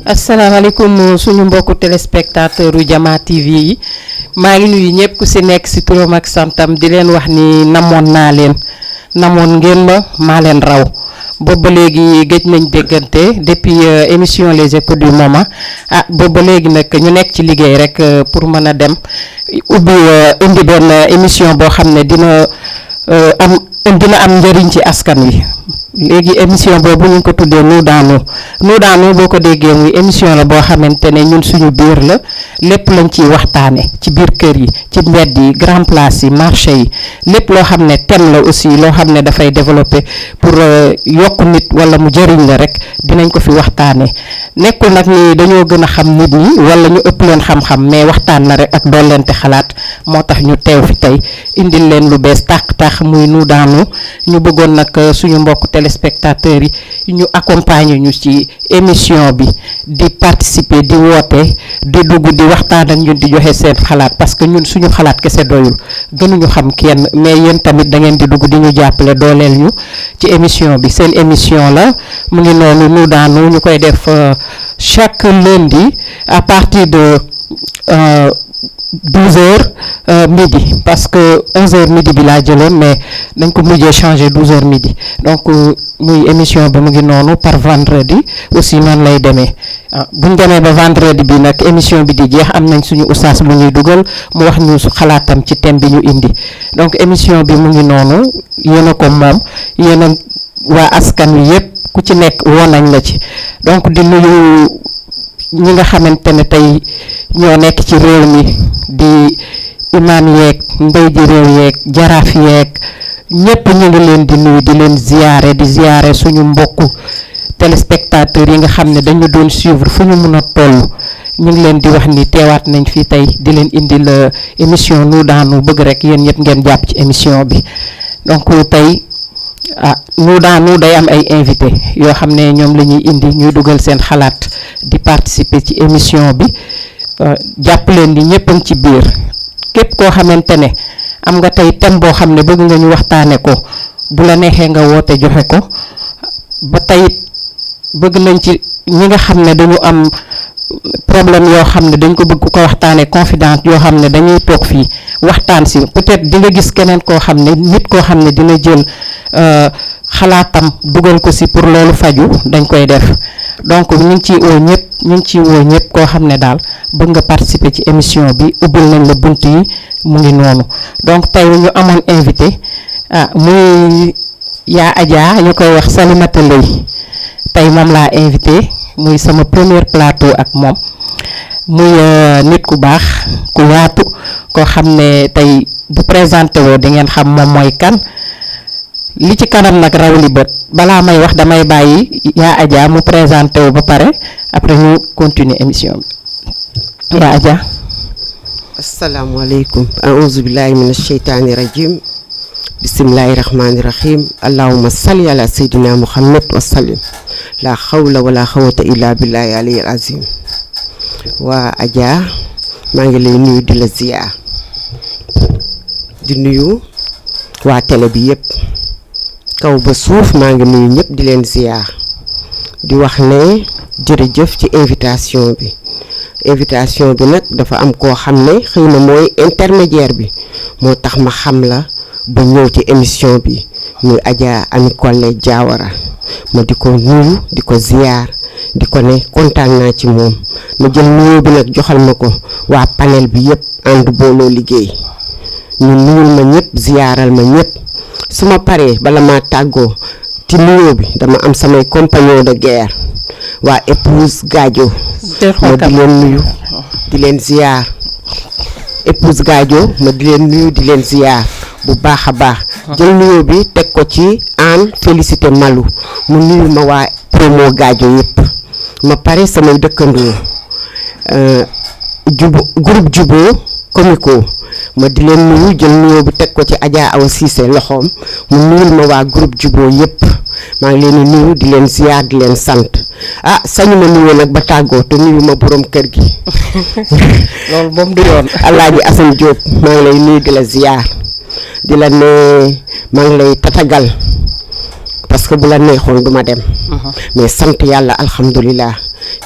asalaamaaleykum suñu mbokku téléspectateur u Jama TV yi maa ngi nuyu ñëpp ku si nekk si turam ak santam di leen wax ni namoon naa leen namoon ngeen ma maa leen raw boobu ba léegi gëj nañ déggante depuis émission les échos du moment boobu ba léegi nag ñu nekk ci liggéey rek pour mën a dem ubbi indi benn émission boo xam ne dina am njëriñ ci askan wi. léegi émission boobu ñu ngi ko tuddee nous dans nous boo ko déggee muy émission la boo xamante ne ñun suñu biir la lépp lañ ciy waxtaane ci biir kër yi ci mbedd yi grand place yi marché yi lépp loo xam ne thème la aussi loo xam ne dafay développer pour yokk nit wala mu jëriñ la rek dinañ ko fi waxtaane nekkul nag ni dañoo gën a xam nit ñi wala ñu ëpp leen xam-xam mais waxtaan na rek ak doolente xalaat moo tax ñu teew fi tey indil leen lu bees tax muy nous dans nous ñu bëggoon nag suñu mbokk téléspectateurs yi ñu accompagner ñu ci émission bi di participer di woote di dugg di waxtaan ak ñun di joxe seen xalaat parce que ñun suñu xalaat kese doyul gënuñu xam kenn mais yéen tamit da ngeen di dugg di ñu jàppale dooleel ñu ci émission bi seen émission la mu ngi noonu nous dans nous ñu koy def chaque lundi à partir de 12h midi parce que 11h midi bi laa jëloon mais dañ ko mujjee changer 12h midi donc muy émission bi mu ngi noonu par vendredi aussi noonu lay demee bu ñu demee ba vendredi bi nag émission bi di jeex am nañ suñu oustaz bu ñuy dugal mu wax ñu xalaatam ci thème bi ñu indi donc émission bi mu ngi noonu yéen a ko moom yéen a waa askan wi yépp ku ci nekk woo nañ la ci donc di nuyu ñi nga xamante ne tey ñoo nekk ci réew mi di imaam yeeg mbay di réew yeeg jaraaf yeeg ñëpp ñu ngi leen di nuyu di leen ziyaare suñu mbokku téléspectateurs yi nga xam ne dañu doon suivre fu ñu mun a toll ñu ngi leen di wax ni teewaat nañ fii tey di leen indi la émission nous dans nous bëgg rek yéen ñëpp ngeen jàpp ci émission bi donc tey nous dans nous day am ay invité yoo xam ne ñoom la ñuy indi ñuy dugal seen xalaat di participer ci émission bi jàpp leen ni ñëpp a ngi ci biir képp koo xamante ne am nga tey thème boo xam ne bëgg nga ñu waxtaane ko bu la neexee nga woote joxe ko ba tey bëgg nañ ci ñi nga xam ne dañu am problème yoo xam ne dañ ko bëgg ko waxtaane confidence yoo xam ne dañuy toog fii waxtaan si peut-être di nga gis keneen koo xam ne nit koo xam ne dina jël xalaatam dugal ko si pour loolu faju dañ koy def donc ñu ngi ciy woo ñëpp koo xam ne daal bëgg nga participer ci émission bi ubbil nañ la bunt yi mu ngi noonu donc tey ñu amoon invité muy yaa Adja ñu koy wax Salimata Lay tey moom laa invité muy sama premier plateau ak moom muy nit ku baax ku yaatu koo xam ne tey bu présenté woo di ngeen xam moom mooy kan li ci kanam nag raw li bët balaa may wax damay bàyyi yaa Adja mu présenté wu ba pare après ñu continuer émission bi yaa Adja. asalaamaaleykum a'uuzu billahi mina sheytaani rajim bismillahi rahmaani rahim allahumma salli ala sayyidina muhammad wa sallim la xawla wala xawata illa billahi aliyil azim waa Adja maa ngi lay nuyu di la ziyaar di nuyu waa télé bi yépp kaw ba suuf maa ngi nuyu ñëpp di leen ziyaar di wax ne jërëjëf ci invitation bi nag dafa am koo xam ne xëy na mooy intermédiaire bi moo tax ma xam la ba ñëw ci émission bi muy Adja Ami Collé Diawara ma di ko nuyu di ko ziyaar di ko ne kontaan naa ci moom ma jël nuyoo bi nag joxal ma ko waa panel bi yëpp ànd booloo liggéey ñu nuyul ma ñëpp ziyaaral ma ñëpp su ma paree bala maa tàggoo ci nuyoo bi dama am samay compagnon de guerre waa épouse Gadio ma di leen nuyu di leen ziyaar épouse Gadio ma di leen nuyu di leen ziyaar bu baax a baax jël nuyoo bi teg ko ci Anne Félicité Malou mu nuyu ma waa promo Gadio yëpp ma pare samay dëkkandoo groupe Jubo Comico ma di leen nuyu jël nuyoo bi teg ko ci Adja Awa Cissé loxoom mu nuyul ma waa groupe Jubo yëpp maa ngi leen di nuyu di leen ziyaar di leen sant sañu ma nuyoo nag ba tàggoo te nuyu ma borom kër gi loolu moom du yoon Alaaji Assane Diop maa ngi lay nuyu di la ziyaar di la ne maa ngi lay tatagal parce que bu la neexoon duma dem mais sant yàlla alhamdulilah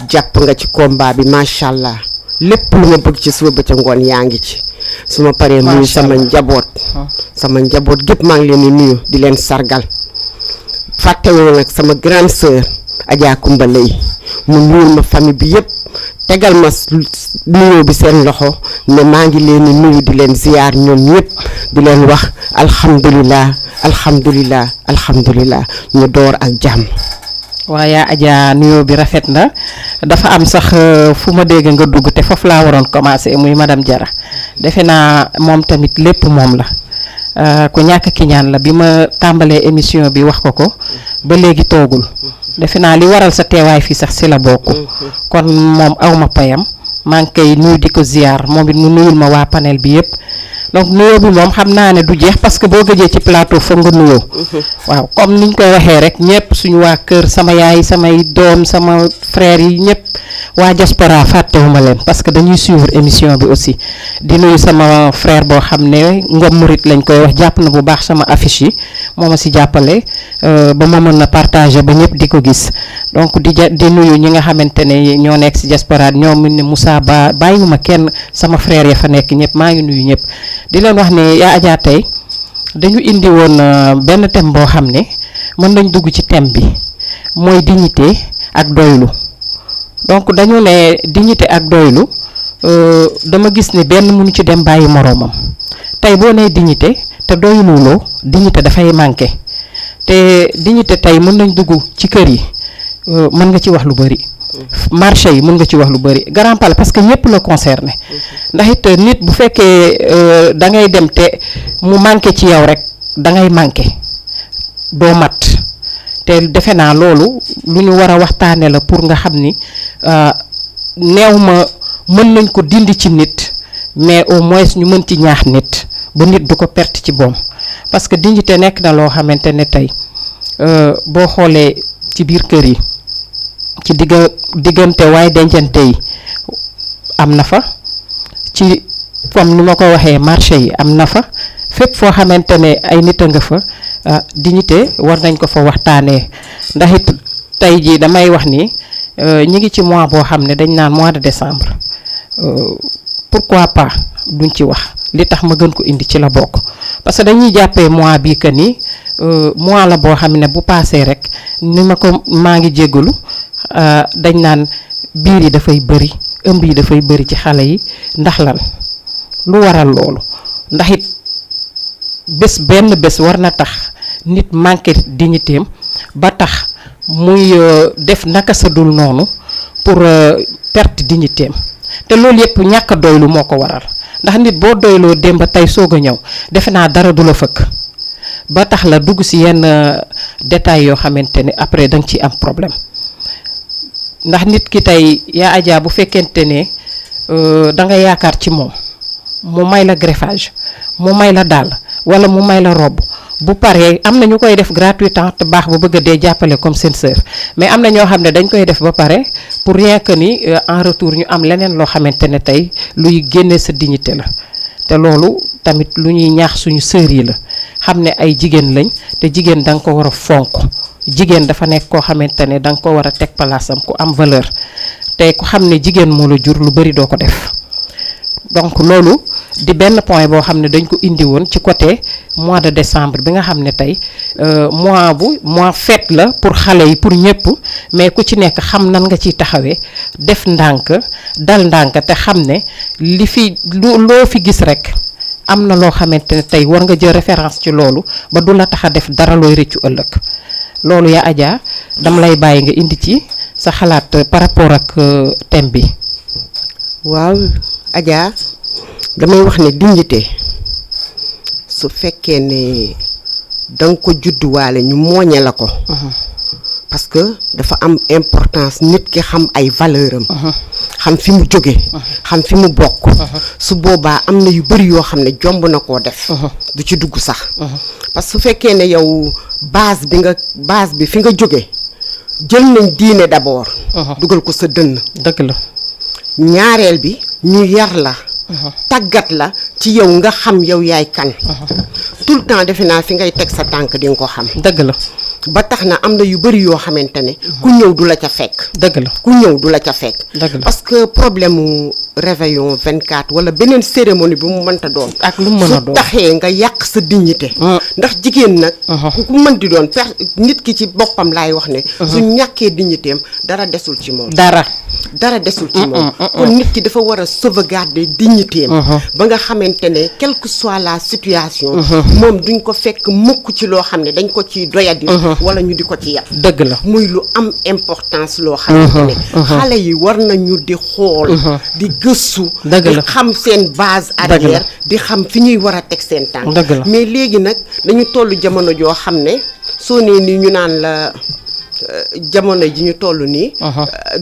jàpp nga ci combat bi macha allah lépp lu ma bëgg ci suba ba ca ngoon yaa ngi ci su ma paree nuyu sama njaboot gépp maa ngi leen di nuyu di leen sargal fàttewoo nag sama grande sœur Adja Kumba Lay mu nuyul ma famille bi yëpp tegal ma nuyoo bi seen loxo ne maa ngi leen di nuyu di leen ziyaar ñoom ñëpp di leen wax alhamdulilah ñu door ak jàmm. waaye Adja nuyoo bi rafet na dafa am sax fu ma dégg nga dugg te foofu laa waroon commencer muy madame Diarra defe naa moom tamit lépp moom la ku ñàkk ki ñaan la bi ma tàmbalee émission bi wax ko ba léegi toogul defe naa li waral sa teewaay fii sax si la bokk kon moom awma payam maa ngi koy nuyu di ko ziar moom it mu nuyul ma waa panel bi yëpp donc nuyoo bi moom xam naa ne du jeex parce que boo gëjee ci plateau foog nga nuyoo waaw comme niñ koy waxee rek ñëpp suñu waa kër sama yaay samay doom sama frère yi ñëpp waa diaspora fàttewuma leen parce que dañuy suivre émission bi aussi di nuyu sama frère boo xam ne Ngom Murit lañ koy wax jàpp na bu baax sama affiche yi moo ma si jàppale ba ma mën na partager ba ñëpp di ko gis donc di nuyu ñi nga xamante ne ñoo nekk si diaspora ñoom ne Moussa Ba bàyyiwuma kenn sama frère ya fa nekk ñëpp maa ngi nuyu ñëpp di leen wax ne yaa Adja tey dañu indi woon benn thème boo xam ne mën nañ dugg ci thème bi mooy dignité ak doylu donc dañu ne dignité ak doylu dama gis ne benn mënu ci dem bàyyi moroomam tey boo nee dignité te doyluloo dignité dafay manqué te dignité tey mën nañ dugg ci kër yi mën nga ci wax lu bari marché yi mën nga ci wax lu bari Grand Palais parce que ñëpp la concerné ndax it nit bu fekkee da ngay dem te mu manqué ci yow rek da ngay manqué doo mat te defe naa loolu lu ñu war a waxtaane la pour nga xam ni neew ma mën nañ ko dindi ci nit mais au moins ñu mën ci ñaax nit ba nit du ko perte ci boom parce que dignité nekk na loo xamante ne tey boo xoolee ci biir kër yi ci diggante waaye dencante yi am na fa ci comme ni ma ko waxee marché yi am na fa fépp foo xamante ne ay nit a nga fa dignité war nañ ko fa waxtaanee ndax it tey jii damay wax ni ñi ngi ci mois boo xam ne dañ naan mois de décembre pourquoi pas duñ ci wax li tax ma gën ko indi ci la bokk parce que dañuy jàppee mois bii que ni mois la boo xam ne bu paasee rek ni ma ko maa ngi jéggalu dañ naan biir yi dafay bëri ëmb yi dafay bëri ci xale yi ndax lan lu waral loolu ndax it benn bés war na tax nit manqué dignitéem ba tax muy def naka sa dul noonu pour perte dignitéem te loolu yëpp ñàkk a doylu moo ko waral ndax nit boo doyloo dem ba tey soog a ñëw defe naa dara du la fëkk ba tax la dugg ci yenn détails yoo xamante ne après danga ci am problème ndax nit ki tey yaa Adja bu fekkente ne da nga yaakaar ci moom mu may la greffage mu may la dàll walla mu may la robe bu paree am na ñu koy def gratuitement te baax ba bëgg a dee jàppale comme seen sœur mais am na ñoo xam ne dañ koy def ba pare pour rien que ni en retour ñu am leneen loo xamante ne tey luy génne sa dignité la te loolu tamit lu ñuy ñaax suñu sœur yi la xam ne ay jigéen lañ te jigéen da nga ko war a fonk jigéen dafa nekk koo xamante ne da nga ko war a teg palaasam ku am valeur te ku xam ne jigéen moo la jur lu bari doo ko def donc loolu di benn point boo xam ne dañ ko indi woon ci côté mois de décembre bi nga xam ne tey mois fête la pour xale yi pour ñëpp mais ku ci nekk xam nan nga ciy taxawee def ndànk dal ndànk te xam ne li fi loo fi gis rek am na loo xamante ne tey war nga jël référence ci loolu ba du la tax a def dara looy rëccu ëllëg loolu yaa Adja dama lay bàyyi nga indi ci sa xalaat par rapport ak thème bi. waaw Adja damay wax ne dignité su fekkee ne danga ko judduwaale ñu mooñe la ko parce que dafa am importance nit ki xam ay valeur am xam fi mu jóge xam fi mu bokk su boobaa am na yu bari yoo xam ne jomb na koo def du ci dugg sax parce que su fekkee ne yow base bi fi nga jóge jël nañ diine d'abord dugal ko sa dënn dëgg la ñaareel bi ñu yar la tàggat la ci yow nga xam yow yaay kan tout le temps defe naa fi ngay teg sa tànk di nga ko xam dëgg la ba tax na am na yu bëri yoo xamante ne ku ñëw du la ca fekk dëgg la ku ñëw du la ca fekk dëgg la parce que problème mu réveillon 24 wala beneen cérémonie bu mu mënta doon ak lu mu mën a doon su taxee nga yàq sa dignité ndax jigéen nag ku mën di doon nit ki ci boppam laay wax ne su ñàkkee dignitéem dara desul ci moom dara desul ci moom kon nit ki dafa war a sauvegarder dignitéem ba nga xamante ne quelle que soit la situation moom duñ ko fekk mukk ci loo xam ne dañ ko ciy doyadi wala ñu di ko ci yàq dëgg la muy lu am importance loo xamante ne xale yi war nañu di xool di gëstu di xam seen base arrière di xam fi ñuy war a teg seen tànk mais léegi nag dañu toll jamono joo xam ne soo nee nii ñu naan la jamono ji ñu toll nii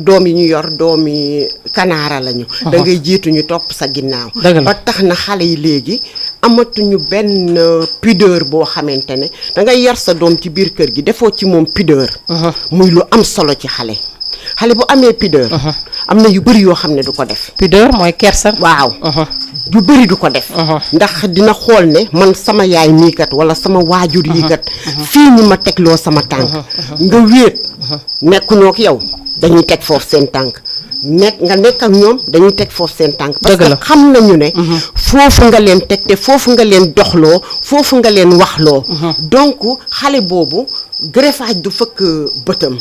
doom yi ñu yor doomi kanaara lañu da ngay jiitu ñu topp sa ginnaaw ba tax na xale yi léegi amatuñu benn pudeur boo xamante ne da ngay yar sa doom ci biir kër gi defoo ci moom pudeur muy lu am solo ci xale bu amee pudeur am na yu bëri yoo xam ne du ko def pudeur mooy kersa waaw yu bëri du ko def ndax dina xool ne man sama yaay mii kat wala sama waajur yi kat fii ñu ma tegloo sama tànk nga wéet nekkuñoo ak yow dañuy teg foofu seen tànk nga nekk ak ñoom dañuy teg foofu seen tànk parce que xam nañu ne foofu nga leen teg te foofu nga leen doxloo foofu nga leen waxloo donc xale boobu greffage du fëkk bëtam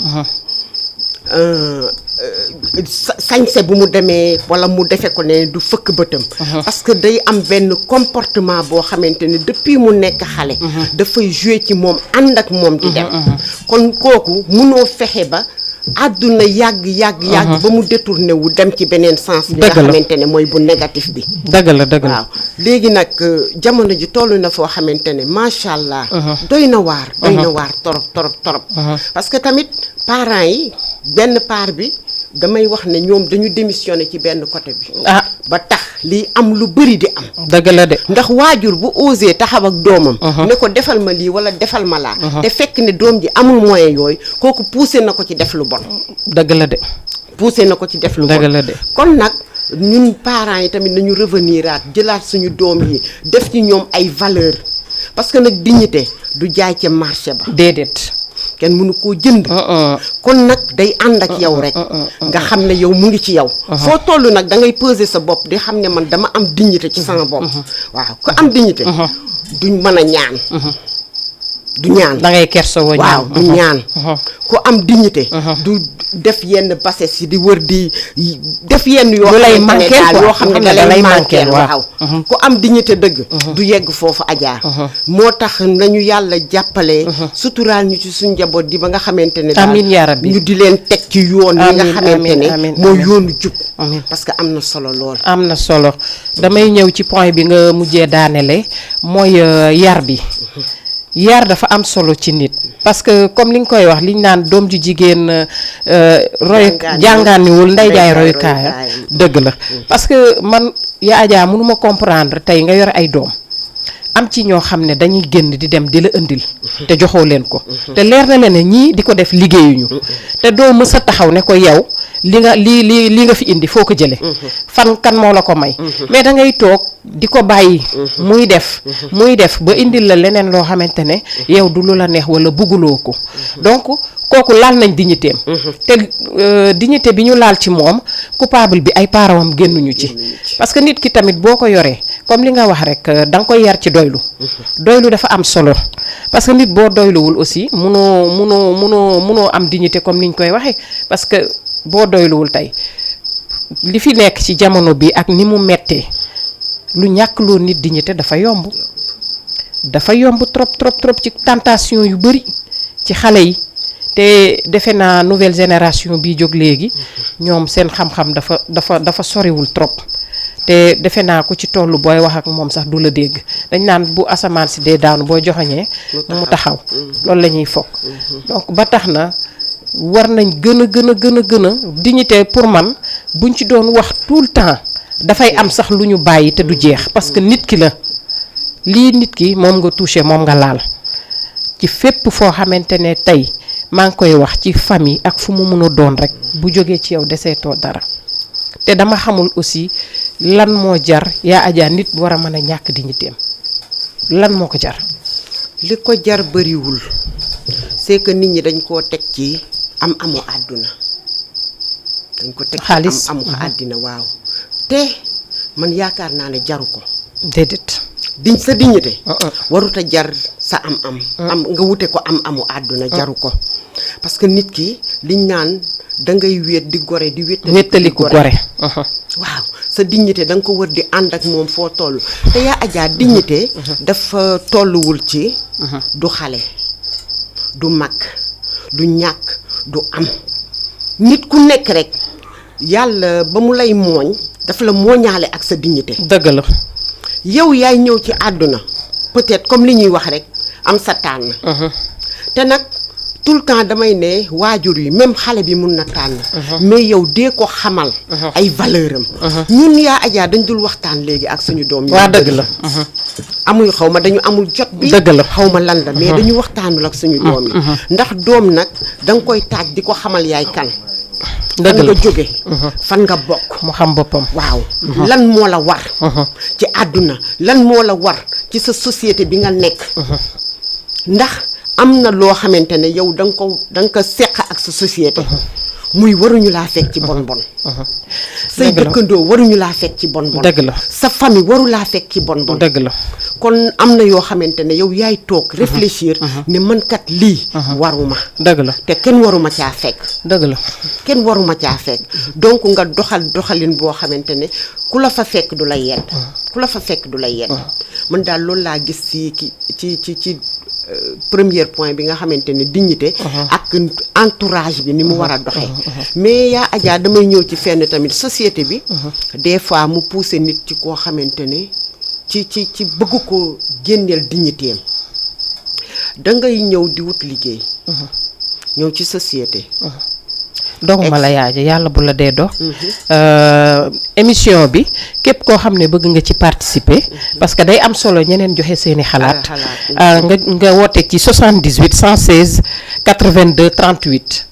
sañse bu mu demee wala mu defe ko ne du fëkk bëtam parce que day am benn comportement boo xamante ne depuis mu nekk xale dafay jouer ci moom ànd ak moom di dem kon kooku munoo fexe ba àdduna yàgg ba mu détourné wu dem ci beneen sens bi nga xamante ne mooy bu négatif bi dëgg la waaw léegi nag jamono ji toll na foo xamante ne macha allah doy na waar torop parce que tamit parents yi benn part bi damay wax ne ñoom dañu démissionné ci benn côté bi ba tax lii am lu bëri di am dëgg la de ndax waajur bu osé taxaw ak doomam ne ko defal ma lii wala defal ma laa te fekk ne doom ji amul moyen yooyu kooku poussé na ko ci def lu bon dëgg la de poussé na ko ci def lu bon dëgg la de kon nag ñun parents yi tamit nañu reveniraat jëlaat suñu doom yi def ci ñoom ay valeur parce que nag dignité du jaay ca marché ba déedéet kenn mënu koo jënd kon nag day ànd ak yow rek nga xam ne yow mu ngi ci yow foo toll nag da ngay peser sa bopp di xam ne man dama am dignité ci sama bopp waaw ku am dignité duñ mën a ñaan du ñaan da ngay kersoo waaw du ñaan ku am dignité du def yenn bassesse yi di wër di def yenn yoo xam ne da lay manqueel waaw ku am dignité dëgg du yegg foofu Adja moo tax nañu yàlla jàppale suturaal ñu ci suñ njaboot di ba nga xamante ne daal amiin yaa rabbi ñu di leen teg ci yoon yi nga xamante ne mooy yoonu jub parce que am na solo lool am na solo damay ñëw ci point bi nga mujjee daanele mooy yar bi yar dafa am solo ci nit parce que comme li nga koy wax liñ naan doom ju jigéen jàngaaniwul nday jaay royukaaya dëgg la parce que man yaa Adja mënuma comprendre tey nga yor ay doom am ci ñoo xam ne dañuy génn di dem di la indil te joxoo leen ko te leer na leen ne ñii di ko def liggéeyuñu te doo mës a taxaw ne ko yow li nga fi indi foo ko jële fan kan moo la ko may mais da ngay toog di ko bàyyi muy def ba indil la leneen loo xamante ne yow du lu la neex wala bugguloo ko donc kooku laal nañ dignitéem te dignité bi ñu laal ci moom coupable bi ay parents génnuñu ci parce que nit ki tamit boo ko yoree comme li nga wax rek da nga koy yar ci doylu dafa am solo parce que nit boo doyluwul aussi munoo am dignité comme ni ñu koy waxee parce que boo doyluwul tey li fi nekk ci jamono bi ak ni mu mettee lu ñàkk loo nit dignité dafa yomb trop ci tentation yu bari ci xale yi te defe naa nouvelle génération bi jóg léegi ñoom seen xam-xam dafa soriwul trop te defe naa ku ci tollu booy wax ak moom sax du la dégg dañ naan bu asamaan si dee daanu boo joxoñee mu taxaw loolu la ñuy fokk donc ba tax na war nañ gën a dignité pour man buñ ci doon wax tout le temps dafay am sax lu ñu bàyyi te du jeex parce que nit ki la lii nit ki moom nga touché moom nga laal ci fépp foo xamante ne tey maa ngi koy wax ci famille ak fu mu mun a doon rek bu jógee ci yow deseetoo dara te dama xamul aussi lan moo jar yaa Adja nit war a mën a ñàkk dignitéem lan moo ko jar. li ko jar bëriwul c'est que nit ñi dañ koo teg ci amu àdduna dañ ko teg xaalis ci amu àddina waaw te man yaakaar naa ne jaru ko déedéet sa dignité waruta jar sa am nga wute ko amu àdduna jaru ko parce que nit ki liñ naan da ngay wéet di gore di wéttaliku gore waaw sa dignité da nga ko wër di ànd ak moom foo toll te yaa Adja dignité dafa tolluwul ci du xale du mag du ñàkk du am nit ku nekk rek yàlla ba mu lay mooñ dafa la mooñaale ak sa dignité. dëgg la. yow yaay ñëw ci àdduna peut-être comme li ñuy wax rek am sa tànn te nag tout le temps damay ne waajur yi même xale bi mun na tànn mais yow dee ko xamal ay valeur am ñun yaa Adja dañ dul waxtaan léegi ak suñu doom yi waa dëgg la amuy xaw ma dañu amul jot bi dëgg la xaw ma lan la mais dañu waxtaanul ak suñu doom yi ndax doom nag danga koy taaj di ko xamal yaay kan fan nga jóge fan nga bokk mu xam boppam waaw lan moo la war ci àdduna lan moo la war ci sa société bi nga nekk ndax am na loo xamante ne yow da nga ko seq ak sa société muy waruñu laa fekk ci bon bon say dëkkandoo waruñu laa fekk ci bon bon dëgg la sa famille waru laa fekk ci bon bon dëgg la kon am na yoo xamante ne yow yaay toog réfléchir ne man kat lii waruma dëgg la te kenn waruma caa fekk dëgg la kenn waruma caa fekk donc nga doxalin boo xamante ne ku la fa fekk du la yedd ku la fa fekk du la yedd man daal loolu laa gis ci premier point bi nga xamante ne dignité ak entourage bi ni mu war a doxee mais yaa Adja damay ñëw ci fenn tamit société bi des fois mu pousser nit ci koo xamante ne ci bëgg ko génneel dignitéem da ngay ñëw di wut liggéey ñëw ci société donc ma la yaaja yàlla bu la dee dox émission bi képp koo xam ne bëgg nga ci participer parce que day am solo ñeneen joxe seeni xalaat nga woote ci 78 116 82 38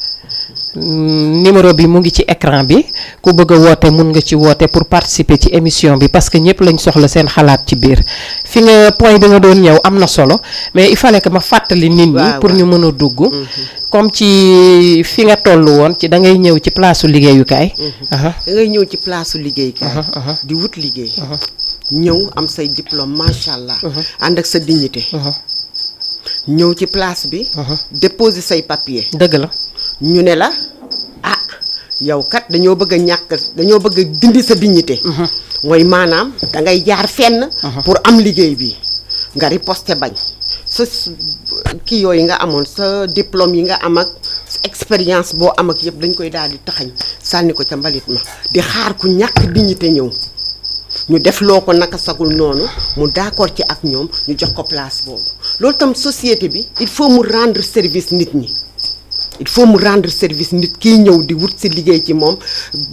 numéro bi mu ngi ci écran bi ku bëgg a woote mun nga ci woote pour participer ci émission bi parce que ñëpp lañ soxla seen xalaat ci biir fi nga point bi nga doon ñëw am na solo mais il fallait que ma fàttali nit ñi pour ñu mën a dugg comme ci fi nga toll woon ci da ngay ñëw ci place su liggéeyukaay da ngay ñëw ci place su liggéeyukaay di wut liggéey ñëw am say diplôme macha allah ànd ak sa dignité ñëw ci place bi déposer say papier dëgg la ñu ne la ah yow kat dañoo bëgg a dindi sa dignité mooy maanaam da ngay jaar fenn pour am liggéey bi nga riposte bañ sa kii yooyu nga amoon sa diplôme yi nga am ak expérience boo am ak yëpp dañ koy daal di taxañ sànni ko ca mbalit ma di xaar ku ñàkk dignité ñëw ñu def loo ko naka sagul noonu mu d'accord ci ak ñoom ñu jox ko place boobu loolu tam société bi il faut mu rendre service nit ñi il faut mu rendre service nit kiy ñëw di wut si liggéey ci moom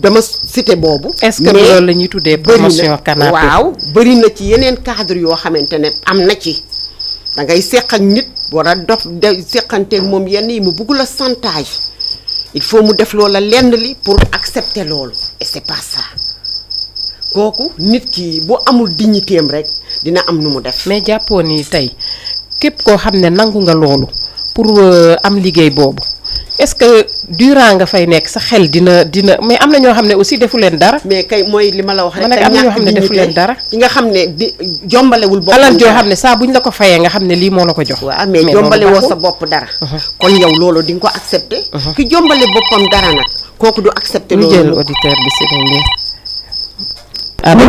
dama cité boobu. est-ce que loolu la ñuy tuddee promotion canapé waaw bëri na ci yeneen cadre yoo xamante ne am na ci da ngay seq ak nit war a dox seqanteeg moom yenn yi mu bugg la chantage il faut mu def loola lenn li pour accepter loolu et c'est pas ça kooku nit ki bu amul dignitéem rek dina am nu mu def. mais jàppoo ni tey képp koo xam ne nangu nga loolu pour am liggéey boobu. est-ce que durant nga fay nekk sa xel dina mais am na ñoo xam ne aussi defu leen dara. mais kay mooy li ma la wax rek. am na ñoo xam ne defu leen dara. ki nga xam ne di jombalewul boppam alal joo xam ne saa buñ la ko fayee nga xam ne lii moo la ko jox. waaw mais jombalewoo sa bopp dara. kon yow loolu di nga ko accepter. ki jombale boppam dara nag kooku du accepter loolu. ñu jël auditeur bi si nañ leen. allo.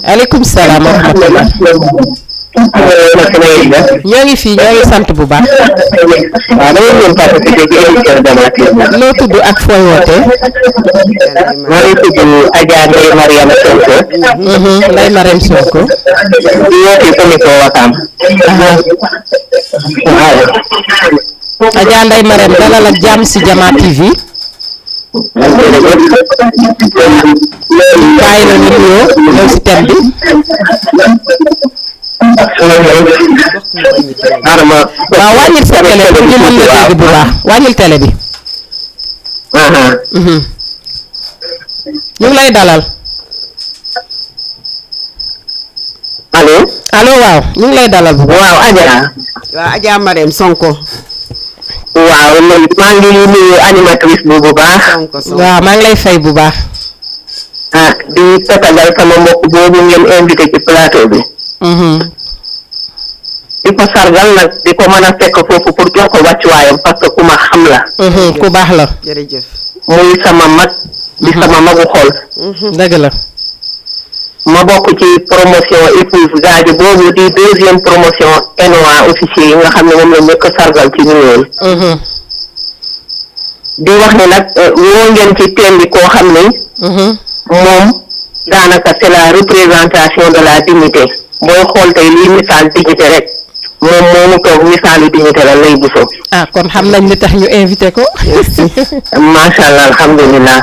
aleykum salaam wa rahmatulah. ñoo ngi fii ñoo ngi sant bu baax. waaw dama doon participer ci émission Demaat. loo tudd ak fooy wootee. maa ngi tudd Adja Ndeye Mariama Sonko. Ndeye Mariama Sonko. di wootee Comico Wakam. waaw. Adja Ndeye Mariama dalal ak jàmm si Jama TV. bàyyi la nga nuyoo ñëw si thème bi. waaw wàññil sa télé pour ñu mën la dégg bu baax wàññil télé bi. ñu ngi lay dalal. allo waaw ñu ngi lay dalal bu baax. waaw Adja. waaw Adja Marème Sonko. waaw léegi maa ngi nuyu animatrice bi bu baax. waaw maa ngi lay fay bu baax. di tatagal sama mbokk boobu ngeen invité ci plateau bi. di ko sargal nag di ko mën a fekk foofu pour jox ko wàccuwaayam parce que ku ma xam la. ku baax la. jërëjëf. muy sama mag. di sama magu xol. dëgg la. ma bokk ci promotion épouse gaaji boobu di deuxième promotion ENOA officier yi nga xam ne moom la njëkk sargal ci ñëwee. di wax ne nag woo ngeen ci thème bi koo xam ne. moom daanaka c'est la représentation de la dignité booy xool tey lii misaal dignité rek moom moomu toog misaalu dignité la lay buso. kon xam nañ li tax ñu invité ko. macha allah alhamdulilah.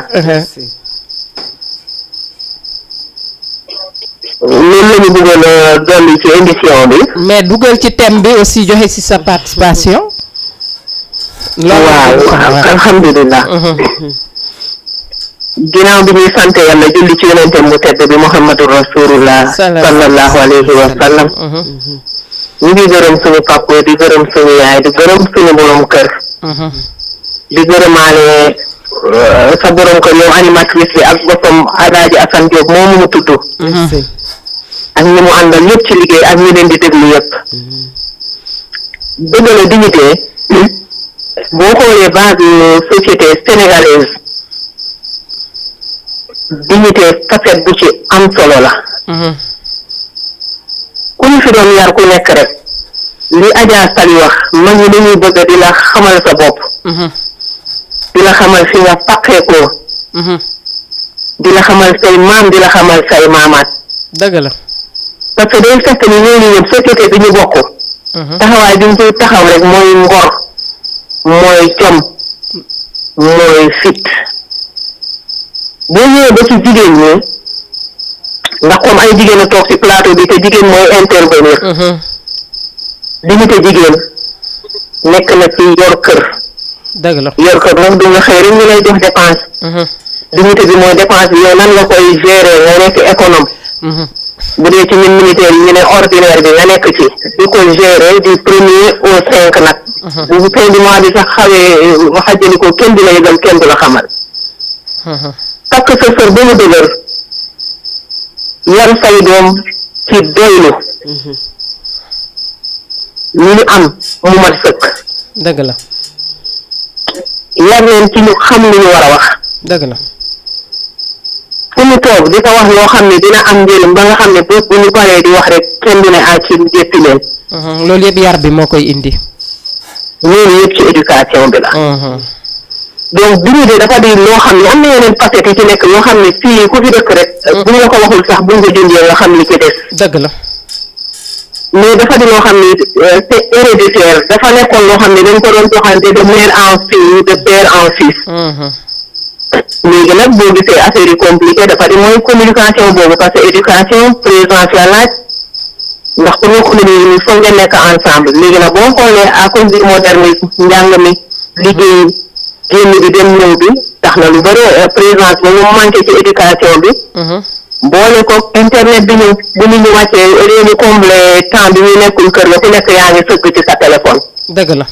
loolu la ñu bëggoon a dolli ci émission bi. mais dugal ci thème bi aussi joxe ci sa participation. waaw alhamdulilah. ginnaaw bi ñuy sant yàlla julli ci yonente mu tedd bi Muhammadu Rasulullah sallallahu alayhi wa sallam. ñu ngi gërëm suñu papa di gërëm suñu yaay di gërëm suñu borom kër. di gërëmaale sa borom kër yow animatrice bi ak boppam Alaaji Assane Diop moomu mu tudd. ak ñi mu àndal yëpp ci liggéey ak ñi leen di déglu yëpp. dëgg la dignité boo xoolee base société sénégalaise dignité facette bu ci am solo la. ku ñu fi doon yar ku nekk rek li Adja Sali wax mag ñi dañuy bëgg di la xamal sa bopp. di la xamal fi nga paqeekoo. di la xamal say maam di la xamal say maamaat. dëgg la. parce que day fekk ni ñooñu ñëpp société bi ñu bokk. taxawaay bi ñu koy taxaw rek mooy ngor mooy jom mooy fit boo ñëwee ba ci jigéen ñi ndax comme ay jigéen a toog ci plateau bi te jigéen mooy intervenir. dignité jigéen nekk na ci yor kër. dëgg la yor kër nag du nga xëy rek ñu lay jox dépense. dignité bi mooy dépense bi yow nan nga koy gérer nga nekk économe. bu dee ci ñun militaire yi ñu ne ordinaire bi nga nekk ci di ko gérer du premier au 5 nag. bu fin du mois bi sax xawee xajjali ko kenn du la yëgal kenn du la xamal. takk sa sër ba mu dëgër yar say doom ci doylu lu ñu am mu mat sëkk. dëgg la. yar leen ci ñu xam lu ñu war a wax. dëgg la. fu ñu toog di ko wax loo xam ne dina am njëriñ ba nga xam ne bés bu ñu paree di wax rek kenn du ne ci jéppi leen. loolu yëpp yar bi moo koy indi. loolu yëpp ci éducation bi la. donc dignité dafa di loo xam ne am na yeneen facette yi ci nekk yoo xam ne fii ku fi dëkk rek. bu ñu la ko waxul sax bu ñu ko jëndee nga xam li ci des. dëgg la. mais dafa di loo xam ne c'est héréditaire dafa nekkoon loo xam ne dañ ko doon joxante de mère en fille de père en fils. léegi nag boo gisee affaire yi compliqué dafa di mooy communication boobu parce que éducation présence la laaj ndax pour nga communiquer ni foog ngeen nekk ensemble léegi nag boo xoolee à cause du modernisme njàng mi liggéey génn bi dem ñëw bi tax na lu bëri présence ba mu manqué ci éducation bi. boole ko internet bi ñu bu nit ñi wàccee au lieu ñu combler temps bi ñu nekkul kër la ku nekk yaa ngi sëgg ci sa téléphone. dëgg la.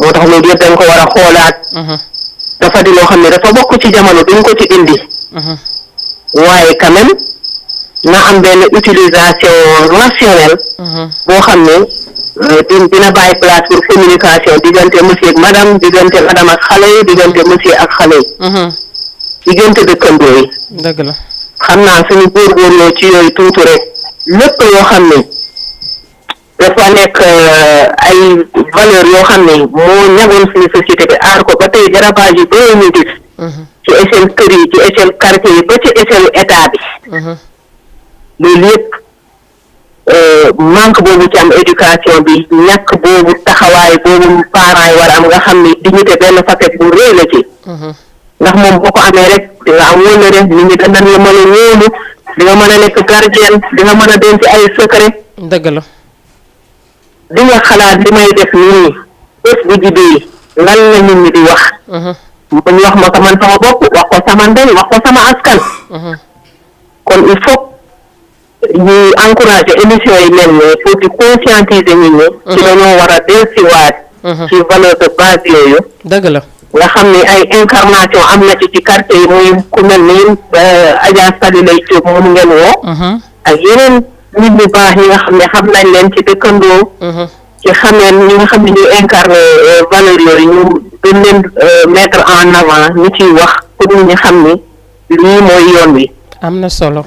moo tax loolu yëpp dañ ko war a xoolaat. dafa di loo xam ne dafa bokk ci jamono duñ ko ci indi. waaye quand même na am benn utilisation rationnelle. boo xam ne dina bàyyi place pour communication diggante monsieur ak madame diggante madame ak xale yi diggante monsieur ak xale yi. diggante dëkkandoo yi. dëgg la. xam naa suñu góorgóorloo ci yooyu tuuti rek lépp yoo xam ne dafa nekk ay valeur yoo xam ne moo ñagoon suñu société bi aar ko ba tey dérapage yu bëri ñu gis. ci échelle kër yi ci échelle quartier yi ba ci échelle état bi. loolu yëpp manque boobu ci am éducation bi ñàkk boobu taxawaay boobu parents yi war am nga xam ne dignité benn facette bu rëy la ci. ndax moom boo ko amee rek di nga am wóllëre nit ñi dañ la mën a wóolu di nga mën a nekk gardien di nga mën a denc ay secret. dëgg la. di nga xalaat li may def nii bés bu jibee lan la nit ñi di wax. ñu wax ma ko man sama bopp wax ko sama ndey wax ko sama askan. kon il faut ñuy encourager émission yi mel nii pour di conscientiser nit ñi ci dañoo war a dellusiwaat ci valeur de base yooyu dëgg la nga xam ni ay incarnation am na ci quartier yi muy ku mel ni Adja Sali lay Diop moom ngeen woo ak yeneen nit ñu baax ñi nga xam ne xam nañ leen ci dëkkandoo ci xameen ñi nga xam ne ñuy incarné valeur yooyu ñu gën leen mettre en avant ñu ciy wax pour nit ñi xam ni lii mooy yoon wi am na solo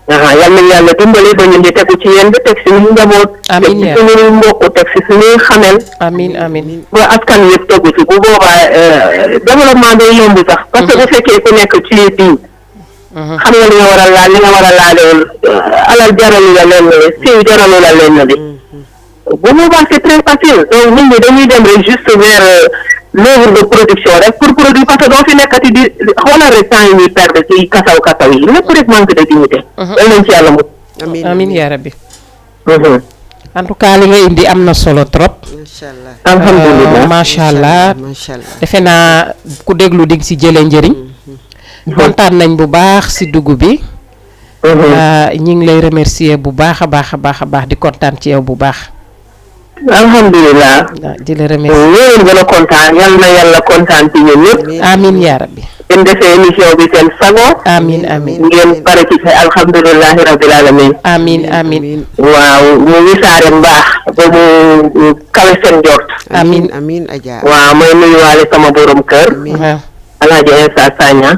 yal nañu yàlla dimbali ba ñu di tegu ci yéen bi teg si suñu njaboot teg si suñuy mbokk teg si suñuy xamel amiin ba askan yëpp tegu ci bu boobaa développement day yomb sax parce que bu fekkee ku nekk ci bii xam nga li nga war a laal li nga war a laalewul alal jaralu la leen li siiw jaralu la leen li bu boobaa c'est très facile donc nit ñi dañuy dem rek juste vers l'œuvre de production rek pour produire parce que doo fi nekkati di xoolal rek temps yi ñuy perdre ci kasaw yi lépp rek manque de dignité dal nañ ci yàlla mu amiin yaa rabbi en tout cas li nga indi am na solo trop alhamdulilah macha allah defe naa ku déglu dig si jëlee njëriñ kontaan nañ bu baax si dugg bi ñi ngi lay remercier bu baax a baax di kontaan ci yow bu baax alhamdulilah di la remercier ñoo gën a kontaan yal na yàlla kontaan ci ñun ñëpp amiin yaa rabbi ngeen defee émission bi seen sago amiin ngeen pare ci say alhamdulilahi rabbil alamin amiin waaw mu wisaare mbaax ba mu kawe seen jort amiin Adja waaw mooy nuyuwaale sama borom kër Alaaji Insa Sagna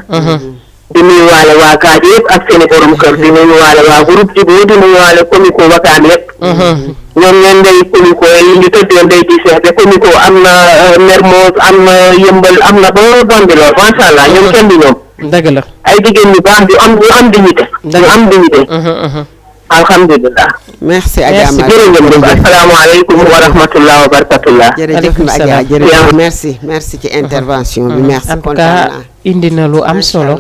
di nuyuwaale waa Gaaji yëpp ak seeni borom kër di nuyuwaale waa groupe Djibo di nuyuwaale comico Wakam yëpp ñoom ñeen day comico yi ñu tëddee day gisee te comico am na Mermoz am na Yëmbal am na ba Bambilor macha allah ñoom kenn di ñoom dëgg la ay jigéen ñu baax ñu am dignité alhamdulilah merci Adja jërëjëf asalaamaaleykum wa rahmatullah wa barakatullah jërëjëf Adja jërëjëf merci ci intervention bi merci en tout cas indi na lu am solo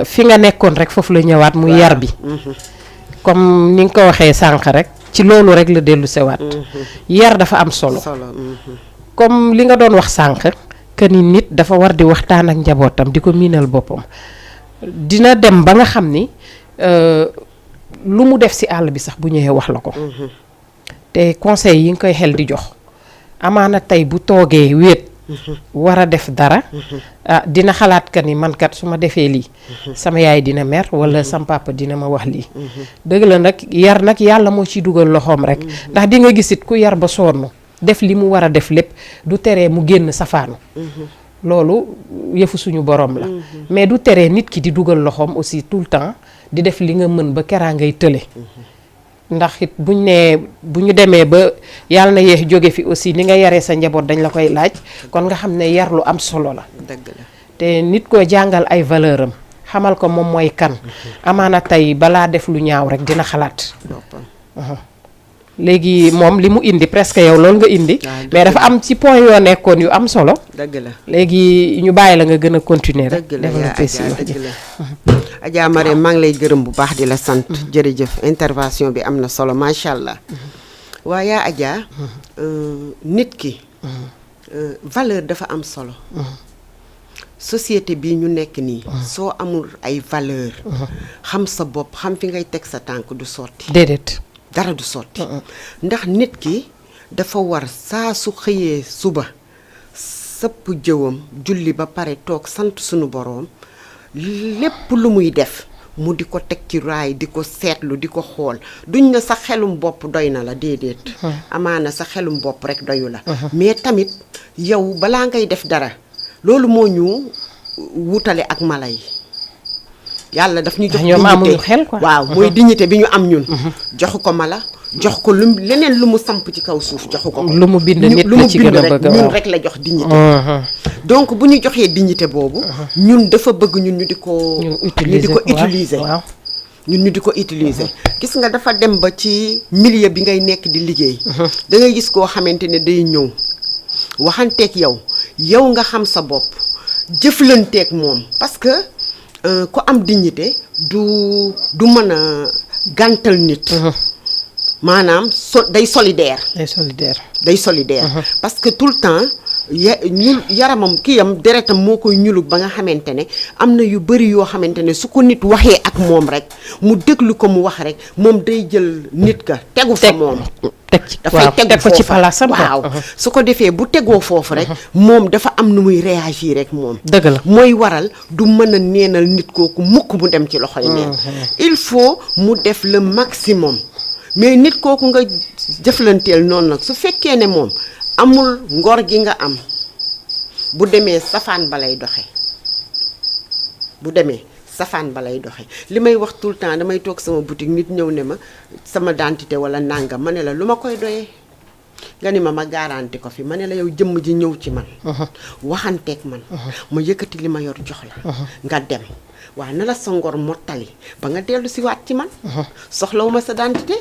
fi nga nekkoon rek foofu la ñëwaat muy yar bi comme ni nga ko waxee sànq rek ci loolu rek la dellu sewaat yar dafa am solo comme li nga doon wax sànq que ni nit dafa war di waxtaan ak njabootam di ko miinal boppam dina dem ba nga xam ni lu mu def ci àll bi sax bu ñëwee wax la ko te conseil yi nga koy xel di jox amaana tey bu toogee wéet war a def dara dina xalaat ka ni man kat su ma defee lii sama yaay dina mer wala sama papa dina ma wax lii dëgg la nag yar nag yàlla moo ciy dugal loxoom rek ndax di nga gisit ku yar ba sonn def li mu war a def lépp du teree mu génn safaanu loolu yëfu suñu borom la mais du teree nit ki di dugal loxoom aussi tout le temps di def li nga mën ba keraa ngay tële ndax it bu ñu demee ba yàlla na yeex jóge fi aussi ni nga yaree sa njaboot dañ la koy laaj kon nga xam ne yar lu am solo la dëgg la te nit ko jàngal ay valeur am xamal ko moom mooy kan amaana tey balaa def lu ñaaw rek dina xalaat léegi moom li mu indi presque yow loolu nga indi mais dafa am ci point yoo nekkoon yu am solo dëgg la léegi ñu bàyyi la nga gën a continuer rek dëgg la développer si wax ji Adja Marème maa ngi lay gërëm bu baax di la sant jërëjëf intervention bi am na solo macha allah waaye yaa Adja nit ki valeur dafa am solo société bi ñu nekk nii soo amul ay valeur xam sa bopp xam fi ngay teg sa tànk du sotti déedéet dara du sotti ndax nit ki dafa war saa su xëyee suba sëpp jëwam julli ba pare toog sant sunu boroom lépp lu muy def mu di ko teg ci raay di ko seetlu di ko xool duñ na sa xelum bopp doy na la déedéet amaana sa xelum bopp rek doyu la mais tamit yow balaa ngay def dara loolu moo ñu wutale ak mala yi yàlla daf ñu jox ñoom amuñu xel quoi waaw mooy dignité bi ñu am ñun joxu ko mala jox ko lu leneen lu mu samp ci kaw suuf joxu ko lu mu bind nit la ci gën a bëgg ñun rek la jox dignité donc bu ñu joxee dignité boobu ñun dafa bëgg ñun ñu di ko utiliser ñun ñu di ko utiliser gis nga dafa dem ba ci milieu bi ngay nekk di liggéey da ngay gis koo xamante ne day ñëw waxanteeg yow nga xam sa bopp jëflanteeg moom parce que ku am dignité du mën a gàntal nit maanaam day solidaire parce que tout le temps yaramam kiyam deretam moo koy ñulug ba nga xamante ne am na yu bëri yoo xamante ne su ko nit waxee ak moom rek mu déglu ko mu wax rek moom day jël nit ka tegu fa moom dafay teg ko ci palaasam waaw su ko defee bu tegoo foofu rek moom dafa am nu muy réagir rek moom dëgg la mooy waral du mën a neenal nit kooku mukk mu dem ci loxoy neen il faut mu def le maximum mais nit kooku nga jëflanteel noonu nag su fekkee ne moom amul ngor gi nga am bu demee safaan ba lay doxe li may wax tout le temps damay toog sama boutique nit ñëw ne ma sama identité wala nangam ma ne la lu ma koy doyee nga ni ma garanti ko fi ma ne la yow jëmm ji ñëw ci man waxanteeg man ma yëkkati li ma yor jox la nga dem waaw na la sa ngor mottali ba nga dellu si waat ci man soxlawuma sa identité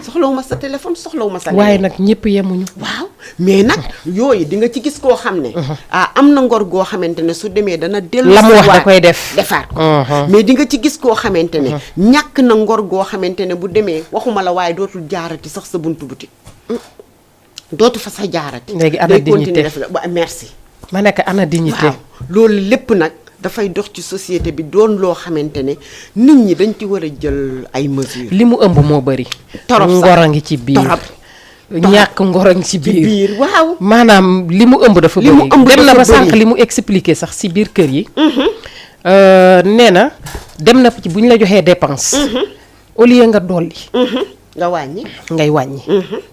soxlawuma sa téléphone soxlawuma sa waaye nag ñëpp yemuñu waaw mais nag yooyu di nga ci gis koo xam ne am na ngor goo xamante ne su demee dana dellu la mu wax da koy defaat ko mais di nga ci gis koo xamante ne ñàkk na ngor goo xamante ne bu demee waxuma la waaye dootul jaarati sax sa buntu boutique dootu fa sa jaarati léegi ana dignité merci ma nekk ana dignité waaw loolu lépp nag dafay dox ci société bi doon loo xamante ne nit ñi dañ ci war a jël ay mesures. li mu ëmb moo bëri. torop sax ngor a ngi ci biir ñàkk ngor a ngi ci biir. waaw maanaam li mu ëmb dafa bëri. dem na ba sànq li mu expliqué sax si biir kër yi. nee na dem na ci bu ñu la joxee dépense. au lieu nga dolli. nga wàññi. ngay wàññi.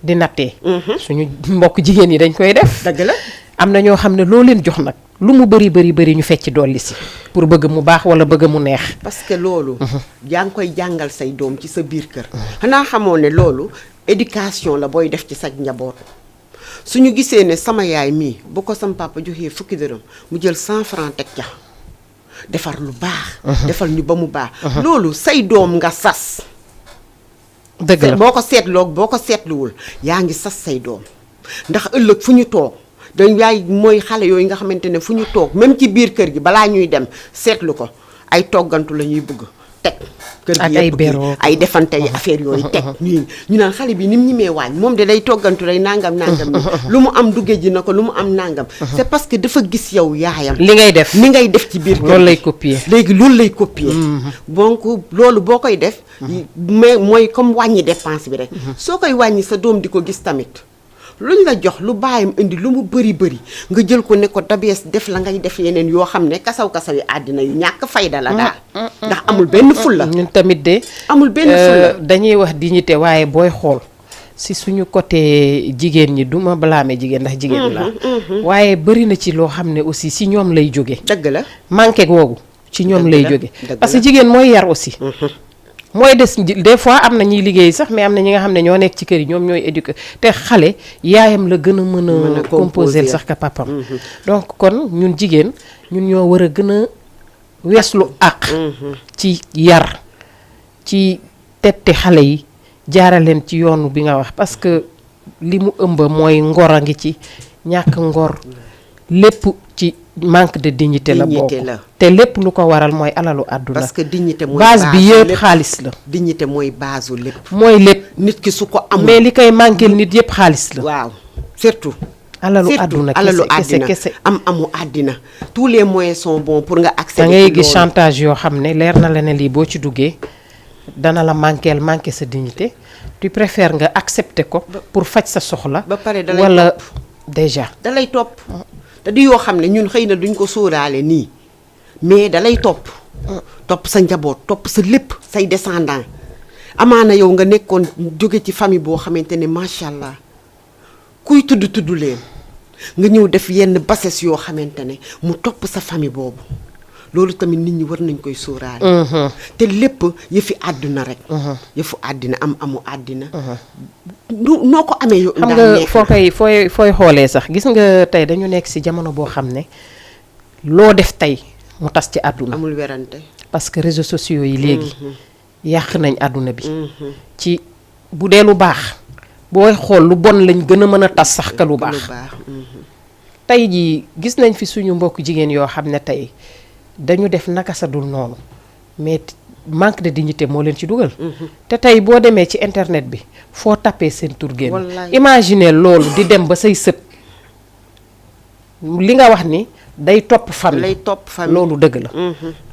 di nattee. suñu mbokk jigéen yi dañ koy def. dëgg la am na ñoo xam ne loo leen jox nag. lu mu bëri ñu fecc dolli si pour bëgg mu baax wala bëgg mu neex. parce que loolu. yaa ngi koy jàngal say doom ci sa biir kër. xanaa xamoo ne loolu éducation la booy def ci sa njaboot suñu gisee ne sama yaay mii bu ko sama papa joxee fukki dërëm mu jël 100 francs teg ca defar lu baax. defal ñu ba mu baax. loolu say doom nga sas. dëgg la boo ko seetluwul yaa ngi sas say doom ndax ëllëg fu ñu toog. dañ yaay mooy xale yooyu nga xamante ne fu ñu toog même ci biir kër gi balaa ñuy dem seetlu ko ay toggantu la ñuy bëgg teg kër gi yëpp ay defante yi affaire yooyu teg ñu naan xale bi ni mu ñimee waañ moom de day toggantu day nangam ni lu mu am duggee ji na ko lu mu am nangam c'est parce que dafa gis yow yaayam li ngay def ci biir kër loolu lay copier léegi loolu lay copier donc loolu boo koy def mais mooy comme wàññi dépense bi rek soo koy wàññi sa doom di ko gis tamit luñ la jox lu bàyyam indi lu mu bëri nga jël ko ne ko dabees def la ngay def yeneen yoo xam ne kasaw yi àddina yu ñàkk fayda la daal ndax amul benn fulla ñun tamit de amul benn fulla dañuy wax dignité waaye booy xool si suñu côté jigéen ñi duma blâmer jigéen ndax jigéen la waaye bëri na ci loo xam ne aussi si ñoom lay jóge dëgg la manqué googu ci ñoom lay jóge parce que jigéen mooy yar aussi mooy des fois am na ñuy liggéey sax mais am na ñi nga xam ne ñoo nekk ci kër yi ñoom ñooy éduquer te xale yaayam la gën a mën a composer sax ka papam donc kon ñun jigéen ñun ñoo war a gën a weeslu àq ci yar ci tette xale yi jaaraleen ci yoonu bi nga wax parce que li mu ëmb mooy ngor a ngi ci ñàkk ngor lépp ci manque de dignité la bokk te lépp lu ko waral mooy alalu àdduna parce que dignité mooy base bi yëpp xaalis la dignité mooy base lépp mooy lépp nit ki su ko amul mais li koy manquel nit yëpp xaalis la waaw surtout alalu àdduna kese amu àddina tous les moyens sont bons pour nga accéder da ngay gis chantage yoo xam ne leer na la ne lii boo ci duggee dana la manquer sa dignité tu préfères nga accepter ko pour faj sa soxla ba pare dalay wala déjà dalay topp te di yoo xam ne ñun xëy na duñ ko sóoraale nii mais dalay topp sa njaboot topp sa lépp say descendant amaana yow nga nekkoon jóge ci famille boo xamante ne macha allah kuy tudd leen nga ñëw def yenn bassesse yoo xamante ne mu topp sa famille boobu loolu tamit nit ñi war nañ koy sóoraale te lépp yëfi àdduna rek yëfu àddina amu àddina noo ko amee yow xam nga fooy xoolee sax gis nga tey dañu nekk ci jamono boo xam ne loo def tey mu tas ci àdduna amul werante parce que réseaux sociaux yi léegi yàq nañ àdduna bi ci bu dee lu baax booy xool lu bon lañ gën a mën a tas sax ka lu baax tey jii gis nañ fi suñu mbokk jigéen yoo xam ne tey dañu def naka sa dul noonu mais manque de dignité moo leen ci dugal te tey boo demee ci internet bi foo tapé seen tur génn imaginer loolu di dem ba say sët li nga wax ni day topp famille lay topp famille loolu dëgg la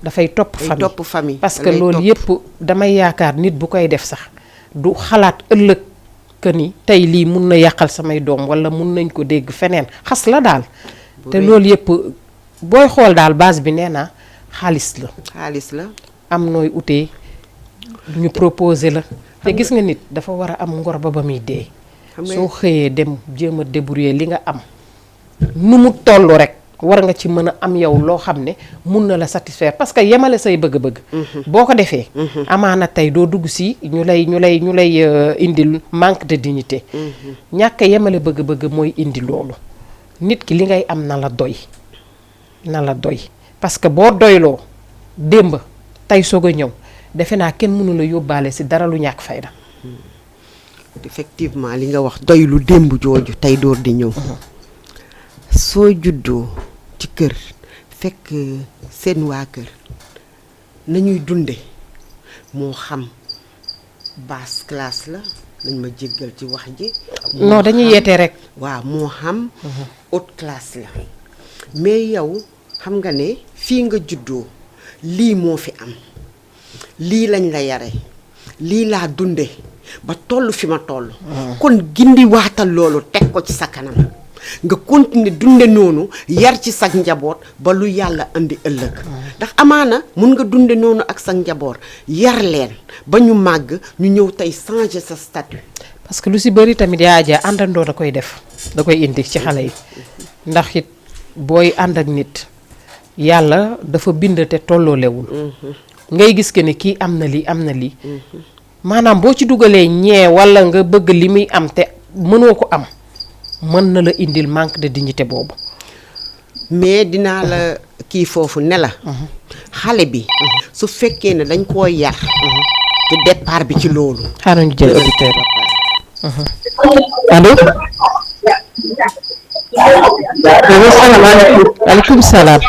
dafay topp day famille topp famille parce que lay loolu topp. yëpp damay yaakaar nit bu koy def sax du xalaat ëllëg que ni tey lii mun na yàqal samay doom wala mun nañ ko dégg feneen xas la daal te loolu yëpp booy xool daal base bi nee naa xaalis la xaalis la am nooy utee ñu proposé la te gis nga nit dafa war a am ngor ba muy dee xam nga soo xëyee dem jéem a débrouiller li nga am nu mu toll rek war nga ci mën a am yow loo xam ne mun na la satisfaire parce que yemale say bëgg-bëgg boo ko defee amaana tey doo dugg si ñu lay indil manque de dignité ñàkk a yemale bëgg-bëgg mooy indi loolu nit ki li ngay am na la doy parce que boo doyloo démb tey soog a ñëw defe naa kenn mënu la yóbbaale si dara lu ñàkk fayda effectivement li nga wax doy lu démb jooju tey door di ñëw soo juddoo ci kër fekk seen waa kër nañuy dunde moo xam basse classe la nañ ma jéggal ci wax ji non dañuy yeete rek waaw moo xam haute classe la mais yow xam nga ne fii nga juddoo lii moo fi am lii lañ la yare lii laa dunde ba toll fi ma toll kon gindi waatal loolu teg ko ci sa kanam nga continuer dunde noonu yar ci sa njaboot ba lu yàlla indi ëllëg ndax amaana mun nga dunde noonu ak sa njaboot yar leen ba ñu màgg ñu ñëw tey changer sa statut parce que lu si bëri tamit yaa ja àndandoo da koy def da koy indi ci xale yi ndax it booy ànd ak nit yàlla dafa bind te tolloolewul ngay gis que ne kii am na lii maanaam boo ci dugalee ñee walla nga bëgg li muy am te mënoo ko am mën na la indil manque de dignité boobu mais dinaa la kii foofu ne la xale bi su fekkee ne dañ koo yar ci départ bi ci loolu xaaral ñu jël auditeur allo salaamaaleykum. waaleykum salaam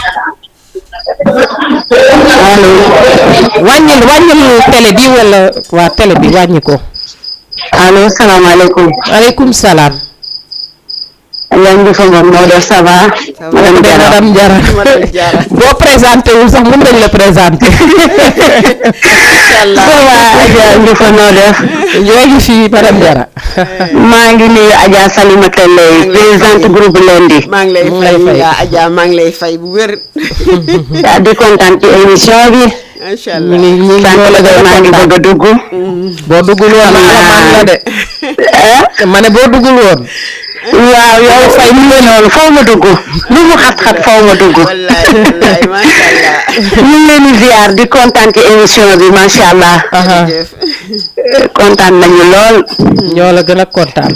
wàññil télé bi wala waa télé bi wàññi ko allo salaamaaleykum. waaleykum salaam yaa ngi fa ngoon moo def ça va. madame Diarra boo présenté wul sax mën nañ la présenté inchallah ça va Adja ngi fa noo def. ñoo ngi fii madame Diarra maa ngi nuyu Adja Salimata Lay présidente groupe Lendi. maa ngi lay fay yaa Adja maa ngi lay fay bu wér yaa di kontaan ci émission bi. inchallah sant la de maa ngi bëgg a dugg. boo duggul woon la de ma ne boo duggul woon waaw yow fay mu ngi noonu faw ma dugg lu mu xat-xat faw ma dugg. wallaay macha allah ñu ngi leen di ziar di kontaan ci émission bi macha allah. jërëjëf kontaan nañu lool. ñoo la gën a kontaan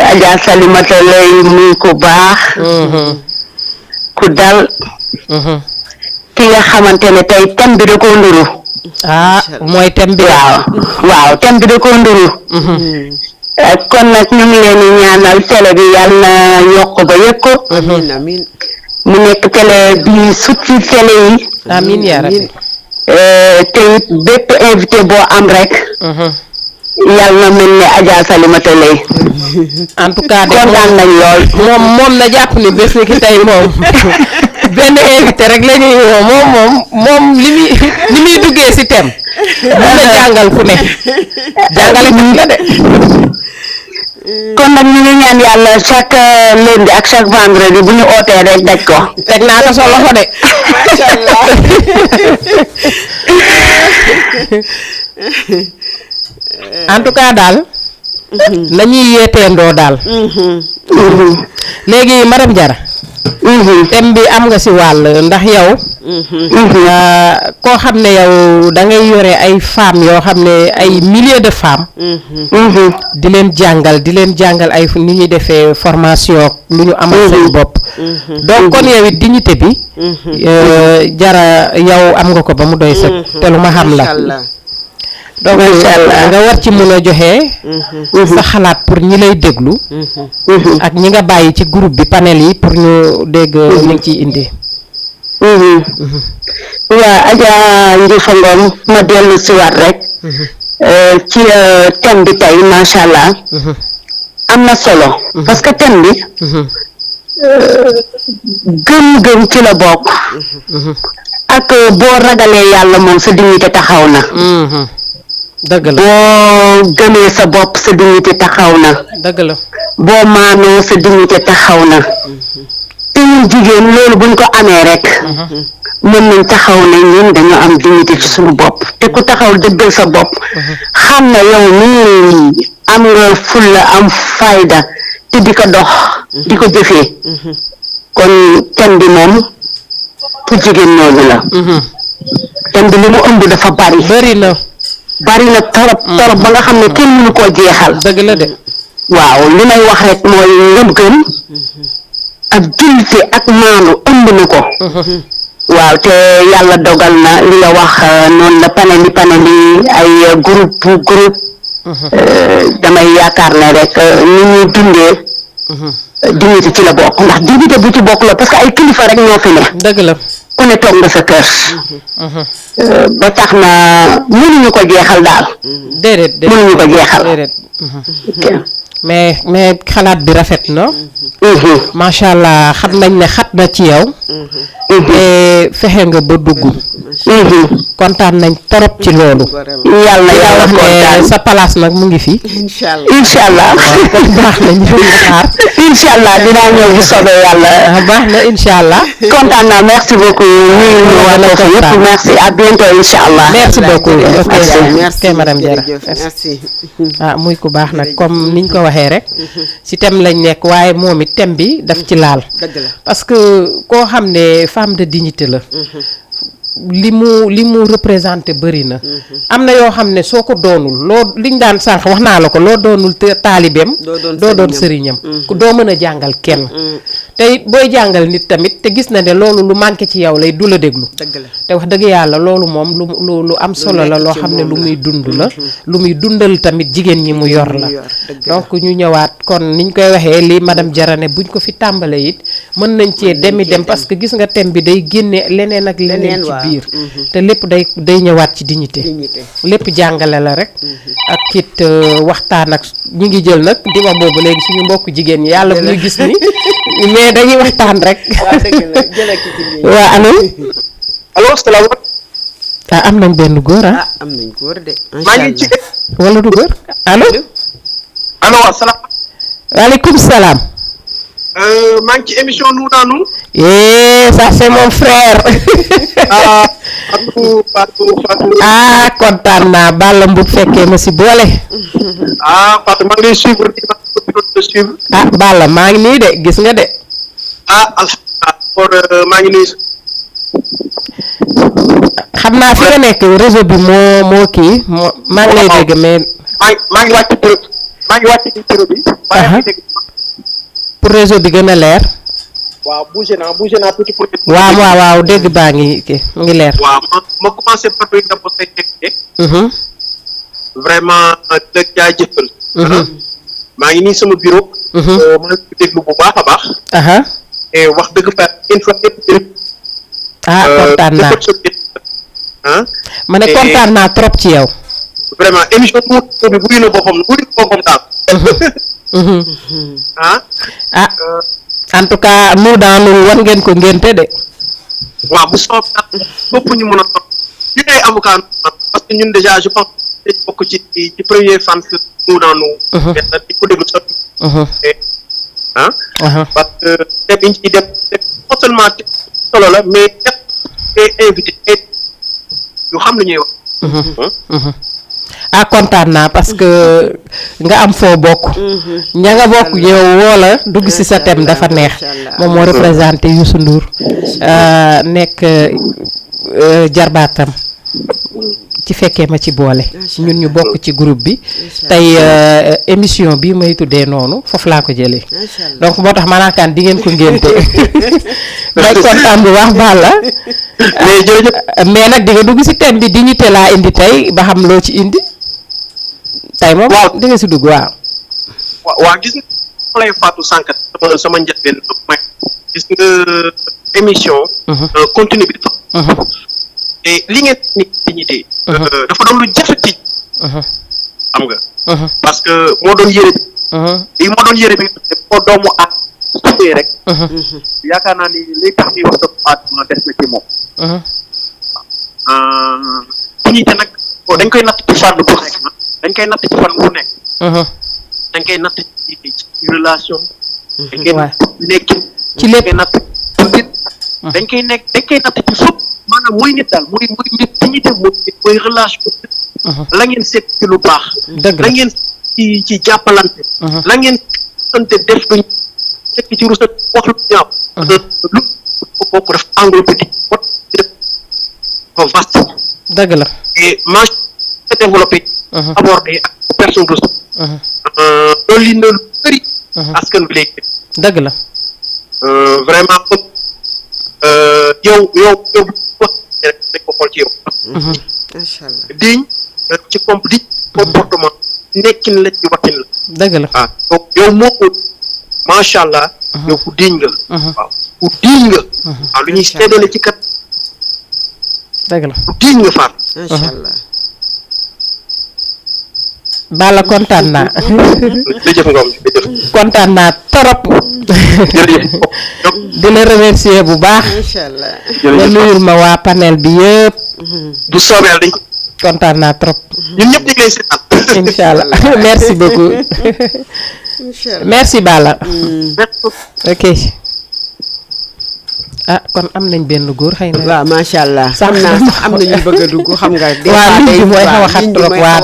Adja Salimata Lay muy ku baax. ku dal. ki nga xamante ne tey thème bi da koo nduru. mooy thème bi waaw thème bi da koo nduru. kon nag ñu ngi leen di ñaanal télé bi yàlla na yokk ba yëg ko. amiin amiin mu nekk télé bi sut ci télé yi. amiin yaa rabbi te it bépp invité boo am rek. yàlla na mel ne Adja Salimata Lay. en tout cas de kontaan nañ lool. moom na jàpp ni bés ni ki tey moom benn invité rek la ñuy woo moom li muy duggee si thème mën na jàngal ku ne jàngale kat la de kon nag ñu ngi ñaan yàlla chaque lundi ak chaque vendredi bu ñu ootee rek daj ko. teg naa ko sa loxo de macha allah en tout cas daal nañuy yeeteendoo daal léegi madame Diarra thème bi am nga si wàll ndax yow koo xam ne yow da ngay yore ay femmes yoo xam ne ay milliers de femmes di leen jàngal ay ni ñuy defee formation lu ñu amal seen bopp donc kon yow it dignité bi Diarra yow am nga ko ba mu doy sëkk te lu ma xam la donc nga war ci mën a joxe sa xalaat pour ñi lay déglu ak ñi nga bàyyi ci groupe bi panel yi pour ñu dégg li nga ciy indi waa Adja Ndioufa Ngom ma dellu si waat rek ci thème bi tey macha allah am na solo parce que thème bi gëm-gëm ci la bokk ak boo ragalee yàlla moom sa dignité taxaw na dëgg la boo gëmee sa bopp sa dignité taxaw na dëgg la boo maanoo sa dignité taxaw na te ñun jigéen loolu buñ ko amee rek mën nañ taxaw ne ñun dañoo am dignité ci suñu bopp te ku taxaw dëggal sa bopp xam na yow nii am nga fulla am fayda te di ko dox di ko jëfee kon thème bi moom pour jigéen ñooñu la thème bi li mu ëmb dafa bari na torop ba nga xam ne kenn mënu koo jeexal dëgg la de waaw li may wax rek mooy ngëm-ngëm ak jullite ak maandu ëmb na ko waaw te yàlla dogal na li nga wax noonu la paneli ay groupe damay yaakaar ne rek ni ñuy dundee dignité ci la bokk ndax dignité bu ci bokk la parce que ay kilifa rek ñoo fi ne dëgg la ku ne toog nga sa kër ba tax na mënuñu ko jeexal daal déedéet mënuñu ko jeexal mais xalaat bi rafet na macha allah xam nañ ne xat na ci yow te fexe nga ba dugg kontaan nañ torop ci loolu yàlla wax ne sa place nag mu ngi fi inshallah baax na ñu xaar inshallah dinaa ñëw bu soobee yàlla baax na inshallah kontaan naa merci beaucoup ñu wala ko yëpp merci à bientôt inshallah merci beaucoup merci madame Diarra merci muy ku baax nag comme niñ ko waxee rek ci thème lañ nekk waaye moom it thème bi daf ci laal parce que koo xam ne femme de dignité la li mu représenté bëri na am na yoo xam ne soo ko doonul loo liñ daan sànq wax naa la ko loo doonul taalibeem doo doon sëriñam doo mën a jàngal kenn te it booy jàngal nit tamit te gis na ne loolu lu manqué ci yow lay du la déglu te wax dëgg yàlla loolu moom lu am solo la loo xam ne lu muy dund la lu muy dundal tamit jigéen ñi mu yor la donc ñu ñëwaat kon niñ koy waxee li madame Diarra ne buñ ko fi tàmbalee it mën nañ cee dem parce que gis nga thème bi day génne leneen ak leneen ci biir te lépp day ñëwaat ci dignité lépp jàngale la rek ak it waxtaan ak ñi ngi jël nag di wax boobu léegi suñu mbokk jigéen ñi yàlla bu ñu gis ni mais dañuy waxtaan rek waa allo salaamaaleykum am nañ benn góor am nañ góor de maa ngi ci wala du góor allo asalaam waaleykum salaam maa ngi ci émission nous dans nous ça c'est mon frère Fatou kontaan naa Balla Mboup fekkee ma si boole Fatou maa ngi lay suivre Balla maa ngi nii de gis nga de alhamdulilah maa ngi nuyu xam naa fi nga nekk réseau bi moo kii maa ngi lay dégg mais maa ngi wàcc ci bureau bi pour réseau bi gën a leer waaw bougé naa tuuti pour waaw dégg baa ngi kii mu ngi leer waaw ma commencé par luy d'abord say invité vraiment la jaajëfal maa ngi nii sama bureau ma ngi déglu bu baax a baax et wax dëgg fa une fois kontaan naa ma ne kontaan naa trop ci yow vraiment émission bi buy na boppam daal en tout cas nous dans nous war ngeen ko ngénte de waaw bu soob bopp ñu mën a topp ñu ay avocat parce que ñun déjà je pense dañ bokk ci premier fan que nous dans nous di ko déglu sax parce que thème yi ñu ciy def non seulement solo la mais def invité yu xam lu ñuy wax kontaan naa parce que nga am foo bokk ña nga bokk yow woo la dugg ci sa thème dafa neex moom moo représenté Youssou Ndour nekk jarbaatam ci fekkee ma ci boole ñun ñu bokk ci groupe bi tey émission bi may tuddee noonu foofu laa ko jëlee donc moo tax maanaakaan di ngeen ko ngénte may kontaan bu baax baal la mais nag di nga dugg ci thème bi dignité laa indi tey ba xam loo ci indi tey moom di nga ci dugg waaw gis nga lay Fatou sànq sama njëlbeen may gis nga émission continue bi et li ngeen ni dignité dafa doon lu jafe ci xam nga parce que moo doon yére bi moo doon yére bi nga xam ne moo doomu ak tuddee rek yaakaar naa ni li tax ñuy wax doomu aadama des na ci moom dignité nag dañ koy natt ci fànn bu nekk dañ koy natt ci fànn bu nekk dañ koy natt ci relation dañ koy natt nekkin ci lépp dañ koy natt nit dañ koy natt ci fépp maanaam mooy nit daal mooy nit dignité mooy relation la ngeen seet ci lu baax la ngeen ci jàppalante la ngeen sante def luñ fekk ci rusat wax lu ñaaw lu ko bokk def englobé di ko vaste dëgg la et marché développé abordé ak personne ressource loolu li na lu bëri askan bi léegi dëgg la vraiment yow wax rek dañ ko xool ci yow macha allah diñ ci comportement nekkin la ci waxin la dëgg la donc yow moo ko macha allah yow ku diñ nga waaw ku diñ nga waaw lu ñuy seddale ci kat dëgg la ku diñ nga faat macha allah Balla kontaan naa jërëjëf Ngom jërëjëf kontaan naa trop jërëjëf di la remercier bu baax macha allah nga nuyul ma waa panel bi yëpp bu soobee dañ kontaan naa trop ñun ñëpp ñu ngi lay seetaan incha allah merci beaucoup macha allah merci Balla merci ok kon am nañ benn góor xëy na waaw macha allah xam naa sax am na ñu bëgg a dugg xam nga waaw ligne bi mooy xaw a xat trop waa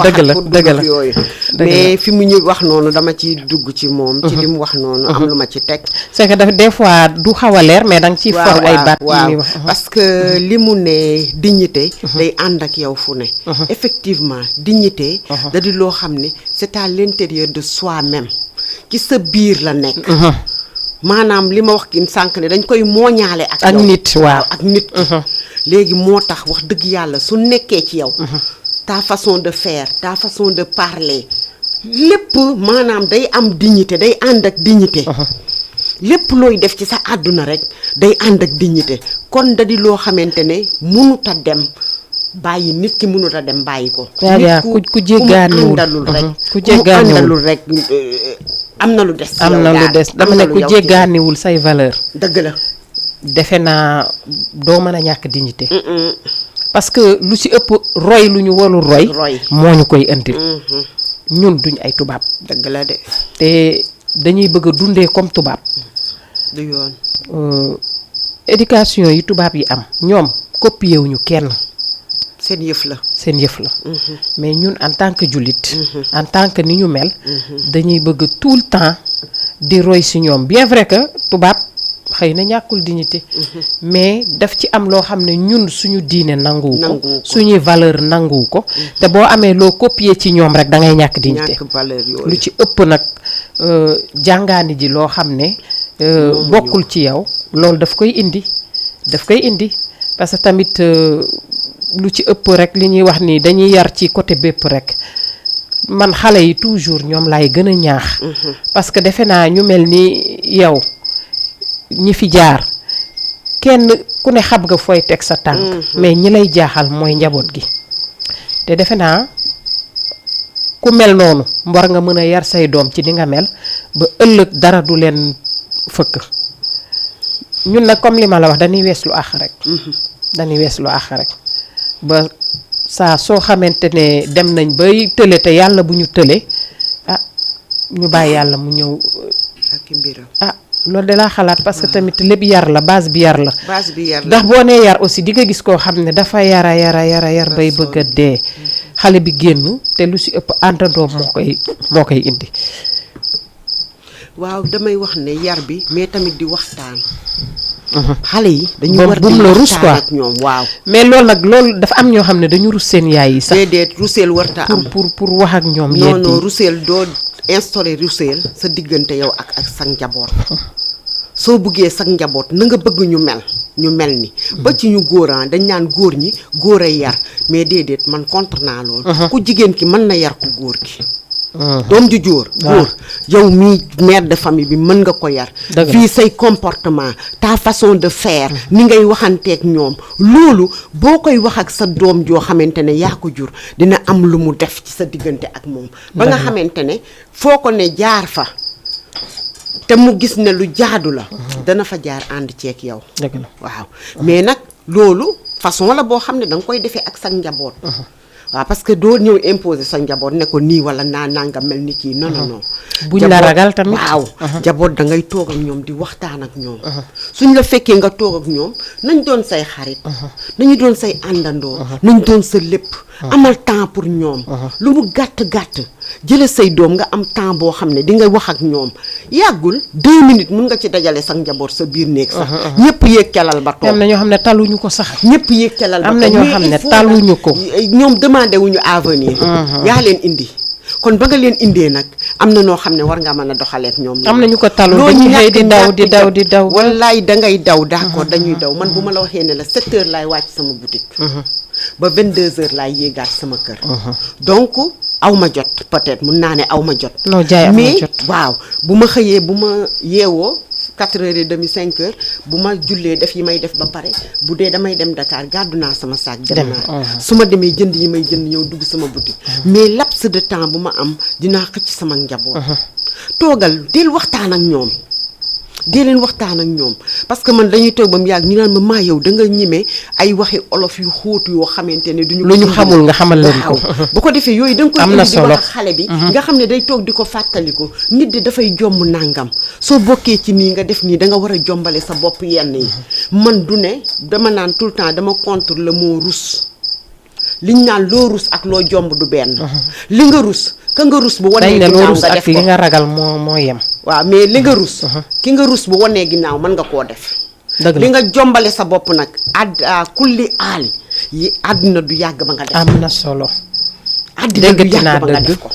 dëgg la yooyu mais fi mu ñu wax noonu dama ci dugg ci moom ci li mu wax noonu am lu ma ci teg c'est que daf des fois du xaw a leer mais da nga ciy for ay baat yi muy wax parce que li mu ne dignité day ànd ak yow fu ne effectivement dignité da di loo xam ne c'est à l'intérieur de soi-même ci sa biir la nekk maanaam li ma wax ki sànq ne dañ koy mooñaale ak nit waaw ak nit léegi moo tax wax dëgg yàlla su nekkee ci yow ta façon de faire ta façon de parler lépp maanaam day am dignité day ànd ak dignité lépp looy def ci sa àdduna rek day ànd ak dignité kon da di loo xamante ne mënut a dem bàyyi nit ki mënut a dem bàyyi ko ku jéggaaniwul ku jéggaaniwul rek am na lu des am na lu des dama ne ku jéggaaniwul say valeur dëgg la defe naa doo mën a ñàkk dignité parce que lu ci ëpp roy lu ñu warul roy moo ñu koy indil ñun duñ ay tubaab dëgg la de te dañuy bëgg a dundee comme tubaab du yoon éducation yi tubaab yi am ñoom copié wuñu kenn seen yëf la mais ñun en tant que jullit en tant que ni ñu mel dañuy bëgg tout le temps di roy ci ñoom bien vrai que tubaab xëy na ñàkkul dignité mais daf ci am loo xam ne ñun suñu diine nanguwu ko suñuy valeur nanguwu ko te boo amee loo copier ci ñoom rek da ngay ñàkk dignité lu ci ëpp nag jàngaani ji loo xam ne bokkul ci yow loolu daf koy indi parce que tamit lu ci ëpp rek li ñuy wax ni dañuy yar ci côté bépp rek man xale yi toujours ñoom laay gën a ñaax parce que defe naa ñu mel ni yow ñi fi jaar kenn ku ne xam nga fooy teg sa tànk mais ñi lay jaaxal mooy njaboot gi te defe naa ku mel noonu war nga mën a yar say doom ci ni nga mel ba ëllëg dara du leen fëkk ñun nag comme li ma la wax dañuy wees lu àq rek ba saa soo xamante ne dem nañ bay tële te yàlla bu ñu tële ñu bàyyi yàlla mu ñëw ak mbiram loolu de laa xalaat parce que tamit lépp yar la base bi yar la ndax boo nee yar aussi di nga gis koo xam ne dafa yar bay bëgg a dee xale bi génn te lu ci ëpp àndandoo moo koy indi waaw damay wax ne yar bi mais tamit di waxtaan xale yi dañu war di la rus quoi ak ñoom waaw mais loolu dafa am ñoo xam ne dañu rus seen yaay yi sax déedéet ruseel warta am pour wax ak ñoom non ruseel doo instauré ruseel sa diggante yow ak sa njaboot soo buggee sa njaboot na nga bëgg ñu mel ni ba ci ñu góoraan dañ naan góor ñi góor ay yar mais déedéet man contre naa loolu ku jigéen ki mën na yar ku góor ki doom ju góor yow mii mère de famille bi mën nga ko yar fii say comportement ta façon de faire ni ngay waxanteeg ñoom loolu boo koy wax ak sa doom joo xamante ne yaa ko jur dina am lu mu def ci sa diggante ak moom ba nga xamante ne foo ko ne jaar fa te mu gis ne lu jaadu la dana fa jaar ànd ceeg yow dëgg la waaw mais nag loolu façon la boo xam ne da nga koy defee ak sa njaboot waaw parce que doo ñëw imposer sa njaboot ne ko nii wala nanga mel ni kii non non non buñ la ragal tamit waaw njaboot da ngay toog ak ñoom di waxtaan ak ñoom suñ la fekkee nga toog ak ñoom nañ doon say xarit nañu doon say àndandoo nañ doon sa lépp amal temps pour ñoom lu mu gàtt-gàtt jële say doom nga am temps boo xam ne di nga wax ak ñoom yàggul 2 minutes mun nga ci dajale sa njaboot sa biir néeg sax ñëpp yéeg calal ba toog am na ñoo xam ne taluñu ko sax ñëpp yéeg calal ba toog am na ñoo xam ne taluñu ko ñoom demandé wuñu avenir yaa leen indi kon ba nga leen indee nag am na noo xam ne war nga mën a doxaleek ñoom am na ñu ko talul dañuy xëy di daw wallaay dangay daw d'accord dañuy daw man bu ma la waxee ne la 7 heures laay wàcc sama boutique ba 22 heures laay yéegaat sama kër donc aw ma jot peut-être mun naa ne aw ma jot non jaay am ma jot mais waaw bu ma xëyee bu ma yeewoo 4h30 5h bu ma jullee def yi may def ba pare bu dee damay dem Dakar gàddu naa sama saak dem naa su ma demee jënd yi may jënd ñëw dugg sama boutique mais laps de temps bu ma am dinaa xëcc sama njaboot toogal del waxtaan ak ñoom dee leen waxtaan ak ñoom parce que man dañuy toog ba mu yàgg ñu naan ma maa yow da nga ñime ay waxi olof yu xóot yoo xamante ne duñu lu ñu xamul nga xamal leen ko bu ko defee yooyu da nga koy am na indi di solo wax ak xale bi nga xam ne day toog di ko fàttaliku nit di dafay jomb nàngam soo bokkee ci nii nga def nii da nga war a jombale sa bopp yenn yi man du ne dama naan tout le temps dama contre le mot rus liñ naan loo rus ak loo jomb du benn li nga rus ka nga rus bu wanee ginnaaw nga def ko li nga ragal moo yem waaw mais li nga rus ki nga rus bu wanee ginnaaw mën nga koo def li nga jombale sa bopp nag kulli aal yi àdduna du yàgg ba nga def am na solo àddina du yàgg ba nga def ko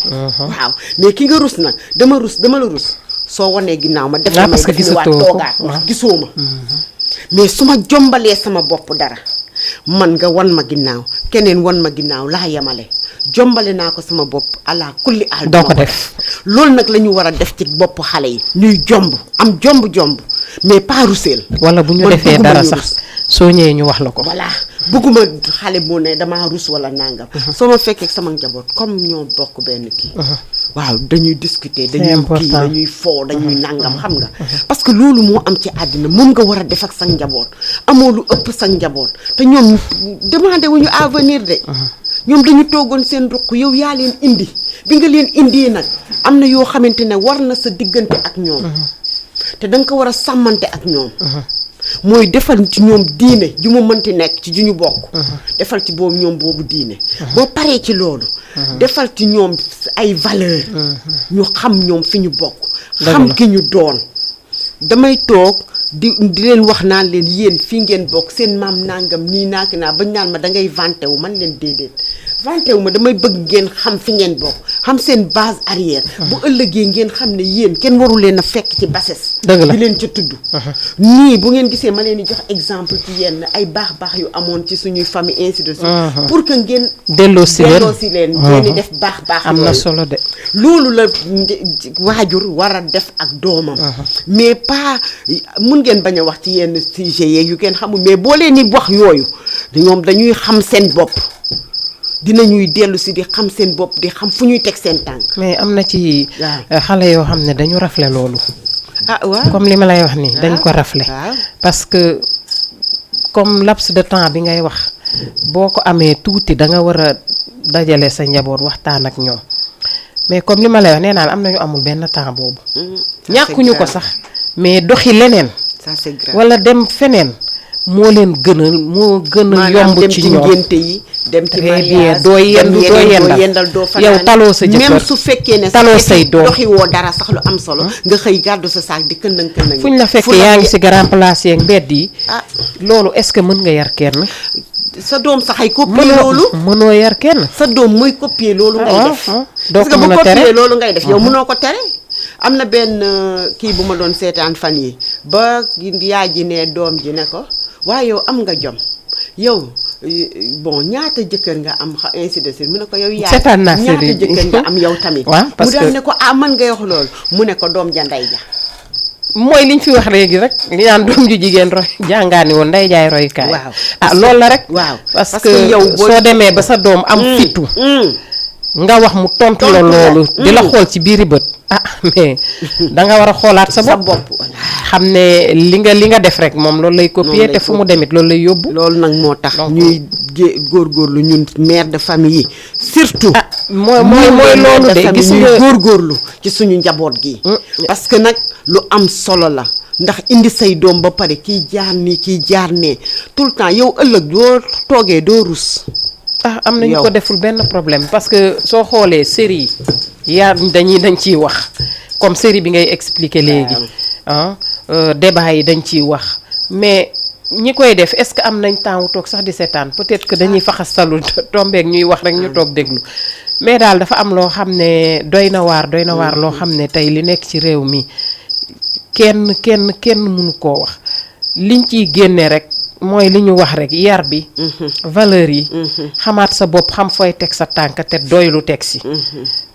waaw mais ki nga rus nag dama la rus soo wanee ginnaaw ma def parce que gisatoo ko toogaat gisoo ma mais su ma jombalee sama bopp dara man nga wan ma ginnaaw keneen wan ma ginnaaw laa yemale jombale naa ko sama bopp ala kulli aal doo ko def loolu nag la ñu war a def ci bopp xale yi ñuy jomb am jomb mais pas ruseel wala bu ñu defee dara sax soo ñëwee ñu wax la ko voilà bëgguma xale bu ne damaa rus wala nangam soo ma fekkee sama njaboot comme ñoo bokk benn kii waaw dañuy discuter dañuy foo dañuy nangam xam nga parce que loolu moo am ci àddina moom nga war a def ak sa njaboot amoo lu ëpp sa njaboot te ñoom demandé wuñu avenir de ñoom dañu toogoon seen ruq yow yaa leen indi bi nga leen indee nag am na yoo xamante ne war na sa diggante ak ñoom te da nga ko war a sàmmante ak ñoom mooy defal ci ñoom diine ju mu mënti nekk ci ju ñu bokk defal ci boobu ñoom boobu diine boo paree ci loolu defal ci ñoom ay valeur ñu xam ñoom fi ñu bokk xam ki ñu doon damay toog di leen wax naan leen yéen fii ngeen bokk seen maam nangam nii naaki naa bañ naan ma da ngay vanté wu man leen déedéet vanté wu ma damay bëgg ngeen xam fi ngeen bokk xam seen base arrière bu ëllëgee ngeen xam ne yéen kenn waru leen a fekk ci bases di leen ca tudd nii bu ngeen gisee ma leen di jox exemple ci yenn ay baax yu amoon ci suñuy famille ainsi de suite pour que ngeen delloo si leen ngeen di def baax am na solo de loolu la waajur war a def ak doomam mais pas mun ngeen bañ a wax ci yenn sujet yeeg yu kenn xamul mais boo leen di wax yooyu ñoom dañuy xam seen bopp dinañuy dellu si di xam seen bopp di xam fu ñuy teg seen tànk. mais am na ci xale yoo xam ne dañu rafle loolu. waaw comme li ma lay wax nii dañ ko rafle parce que comme laps de temps bi ngay wax boo ko amee tuuti da nga war a dajale sa njaboot waxtaan ak ñoom mais comme li ma lay wax nee naa am na ñu amul benn temps boobu. ñàkkuñu ko sax mais doxi leneen. ça c'est grave wala dem feneen moo leen gën a yomb ci ñoom ngénte yi dem ci mariage doo yendal doo fa yow taloo sa jëkkër même su fekkee ne taloo say doom doxi woo dara sax lu am solo nga xëy gàddu sa saak di këndëng fu ñu la fekkee yaa ngi si grand place yeeg mbedd yi loolu est-ce que mën nga yar kenn sa doom sax ay copier loolu mënoo yar kenn sa doom mooy copier loolu ngay def doo ko mën a tere parce que bu copier loolu ngay def yow mënoo ko tere am na benn kii bu ma doon seetaan fan yi ba yaay ji ne doom ji ne ko waaye yow am nga jom yow bon ñaata jëkkër nga am ainsi de suite mu ne ko yow yaay ñaata jëkkër nga am yow tamit mu daal ne ko man ngay wax loolu mu ne ko doom ja ndey ja mooy liñ fi wax léegi rek li naan doom ju jigéen roy jàngaani woon nday jaay royukaay waaw loolu la rek waaw parce que yow soo demee ba sa doom am fitu nga wax mu tontu la loolu di la xool ci biiri bët mais da nga war a xoolaat sa bopp xam ne li nga def rek moom loolu lay copier te fu mu demit loolu lay yóbbu. loolu nag moo tax ñuy góorgóorlu ñun mère de famille yi surtout. mooy loolu de gis nga ñuy góorgóorlu ci suñu njaboot gi. parce que nag lu am solo la ndax indi say doom ba pare kiy jaar nii kiy jaar nee tout le temps yow ëllëg doo toogee doo rus. am nañu ko deful benn problème parce que soo xoolee série yi dañ ciy wax comme série bi ngay expliquer léegi débat yi dañ ciy wax mais ñi koy def est-ce que am nañ temps wu toog sax di seetaan peut-être que dañuy faxastalu tombeek ñuy wax rek ñu toog déglu mais daal dafa am loo xam ne doy na waar loo xam ne tey li nekk ci réew mi kenn mënu koo wax liñ ciy génne rek mooy li ñu wax rek yar bi valeur yi xamaat sa bopp xam fooy teg sa tànk te doylu teg si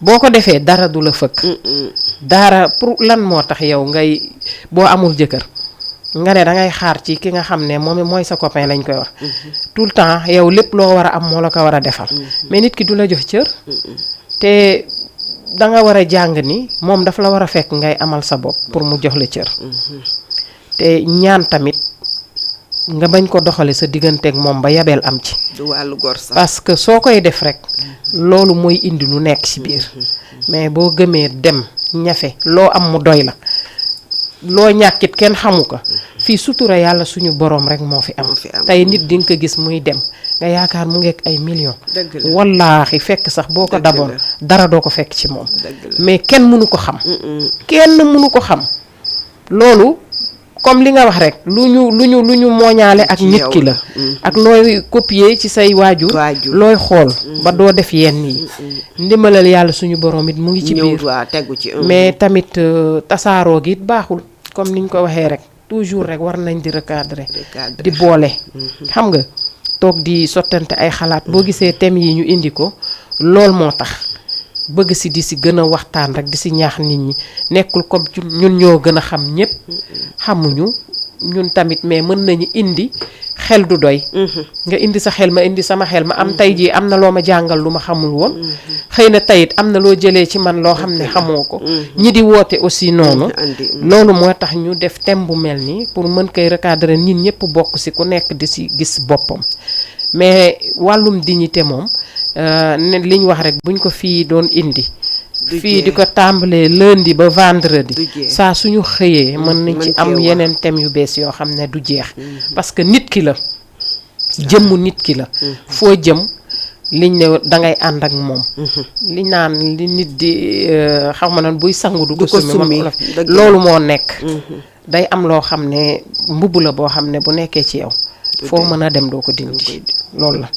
boo ko defee dara du la fëkk dara pour lan moo tax yow ngay boo amul jëkkër nga ne dangay xaar ci ki nga xam ne moom mooy sa copain lañ koy wax tout le temps yow lépp loo war a am moo la ko war a defal mais nit ki du la jox cër te danga war a jàng ni moom daf la war a fekk ngay amal sa bopp pour mu jox la cër te ñaan tamit nga bañ ko doxale sa digganteeg moom ba yabeel am ci. du wàllu gor sax parce que soo koy def rek loolu mooy indi lu nekk ci biir mais boo gëmee dem ñafe loo am mu doy la loo ñàkkit kenn xamu ko fii sutura yàlla suñu borom rek moo fi am tey nit di nga ko gis muy dem nga yaakaar mu ngeek ay millions wallaahi fekk sax boo ko daboon dara doo ko fekk ci moom mais kenn mënu ko xam kenn mënu ko xam loolu comme li nga wax rek lu ñu mooñaale ak nit ki la ak looy copier ci say waajur looy xool ba doo def yenn yi ndimbalal yàlla suñu borom it mu ngi ci biir mais tamit tasaaroo gi it baaxul comme niñ ko waxee rek toujours rek war nañ di recadrer di boole xam nga toog di sottante ay xalaat boo gisee thèmes yi ñu indi ko lool moo tax bëgg si di si gën a waxtaan rek di si ñaax nit ñi nekkul comme ñun ñoo gën a xam ñëpp xamuñu ñun tamit mais mën nañu indi xel du doy nga indi sa xel ma indi sama xel ma am tey jii am na loo ma jàngal lu ma xamul woon xëy na tayit am na loo jëlee ci man loo xam ne xamoo ko ñi di woote aussi noonu loolu moo tax ñu def thème bu mel nii pour mën koy recadrer nit ñëpp bokk si ku nekk di si gis boppam mais wàllum dignité moom ne liñ wax rek buñ ko fii doon indi fii di ko tàmbalee lundi ba vendredi saa suñu xëyee mën nañ ci am yeneen thèmes yu bees yoo xam ne du jeex parce que nit ki la jëmmu nit ki la foo jëm liñ ne dangay ànd ak moom liñ naan li nit di xaw ma nan buy sangu du ko summi loolu moo nekk day am loo xam ne mbubb la boo xam ne bu nekkee ci yow foo mën a dem doo ko dindi loolu la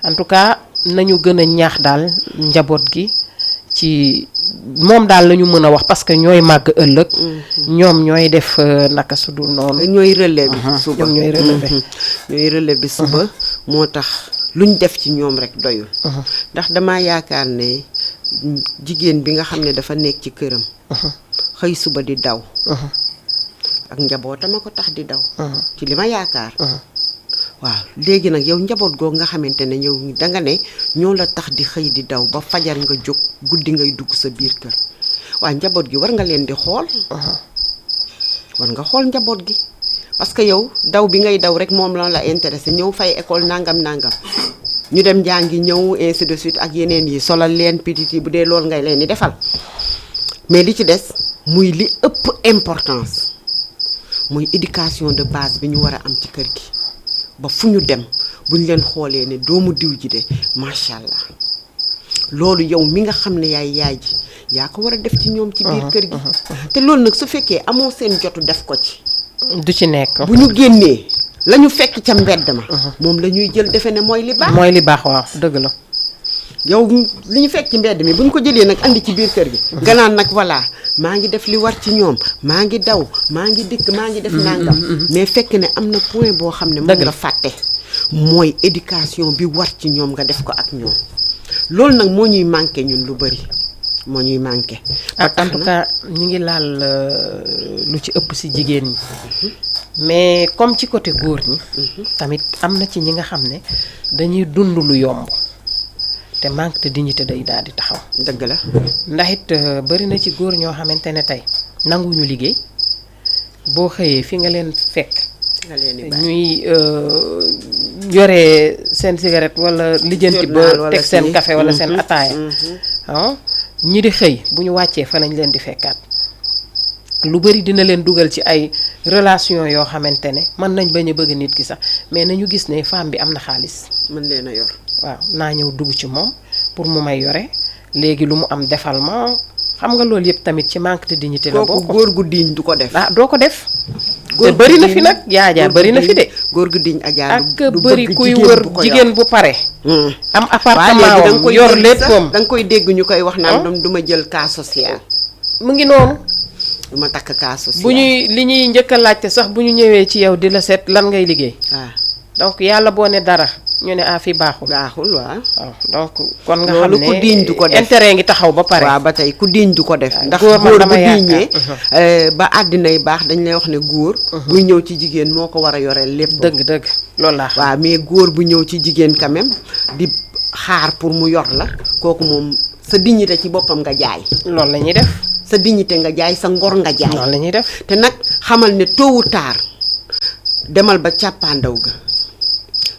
en tout cas nañu gën a ñaax daal njaboot gi ci moom daal la ñu mën a wax parce que ñooy màgg ëllëg ñoom ñooy def naka su dul noonu ñooy relais bi suba ñoom ñooy relais bi suba moo tax luñ def ci ñoom rek doyul ndax dama yaakaar ne jigéen bi nga xam ne dafa nekk ci këram xëy suba di daw ak njabootam a ko tax di daw ci li ma yaakaar waaw léegi nag yow njaboot googu nga xamante ne yow danga ne ñoo la tax di xëy di daw ba fajar nga jóg guddi ngay dugg sa biir kër waaw njaboot gi war nga leen di xool war nga xool njaboot gi parce que yow daw bi ngay daw rek moom la intéressé ñëw fay école nangam ñu dem jàngi ñëw ainsi de suite ak yeneen yi solal leen pititi bu dee loolu ngay leen di defal mais li ci des muy li ëpp importance muy éducation de base bi ñu war a am ci kër gi ba fu ñu dem buñ leen xoolee ne doomu diw ji de macha allah loolu yow mi nga xam ne yaay ji yaa ko war a def ci ñoom ci biir kër gi te loolu nag su fekkee amoo seen jotu def ko ci du ci nekk bu ñu génnee la ñu fekk ca mbedd ma moom la ñuy jël defe ne mooy li baax waaw dëgg la yow li ñu fekk ci mbedd mi bu ñu ko jëlee nag andi ci biir kër gi nga naan nag voilà maa ngi def li war ci ñoom maa ngi daw maa ngi dikk maa ngi def nangam mais fekk ne am na point boo xam ne moom nga fàtte mooy éducation bi war ci ñoom nga def ko ak ñoom loolu nag moo ñuy manqué ñun lu bari moo ñuy manqué en tout cas ñu ngi laal lu ci ëpp ci jigéen ñi mais comme ci côté góor ñi tamit am na ci ñi nga xam ne dañuy dund lu yomb te manque de dignité day daal di taxaw. dëgg la. ndax it bari na ci góor ñoo xamante ne tey nanguñu liggéey boo xëyee fi nga leen fekk. ñuy yore seen cigarette wala lijjanti ba teg seen café wala seen ataaya. ñi di xëy bu ñu wàccee fa lañ leen di fekkaat. lu bari dina leen dugal ci ay relation yoo xamante ne mën nañ bañ a bëgg nit ki sax mais nañu gis ne femme bi am na xaalis. mën leen a yor. waaw naa ñëw dugg ci moom pour mu may yore léegi lu mu am defal ma xam nga loolu yëpp tamit ci manque de dignité la bokk. kooku góor gu diñ du ko def. ah doo ko def. te bëri na fi nag yaajaa bëri na fi de. góor gu diñ ajaa ak bëri kuy wër jigéen bu pare. am appartement wam yor léppam da nga koy dégg ñu koy wax naan du ma jël cas social. mu ngi noonu. du ma takk cas social. bu ñuy li ñuy njëkk a laajte sax bu ñu ñëwee ci yow di la seet lan ngay liggéey. donc yàlla boo ne dara ñu ne fi baaxul. baaxul waaw. donc kon nga xam ne ku diñ du ko def intérêt ngi taxaw ba pare. waaw ba tey ku diñ du ko def. ndax góor bu diñee ba àddinay baax dañ lay wax ne góor. buy ñëw ci jigéen moo ko war a yoreel lépp. dëgg loolu laa xam. waaw mais góor bu ñëw ci jigéen quand même di xaar pour mu yor la kooku moom sa dignité ci boppam nga jaay. loolu la ñuy def. sa dignité nga jaay sa ngor nga jaay. loolu la ñuy def. te nag xamal ne tôt ou tard demal ba càppaandaw ga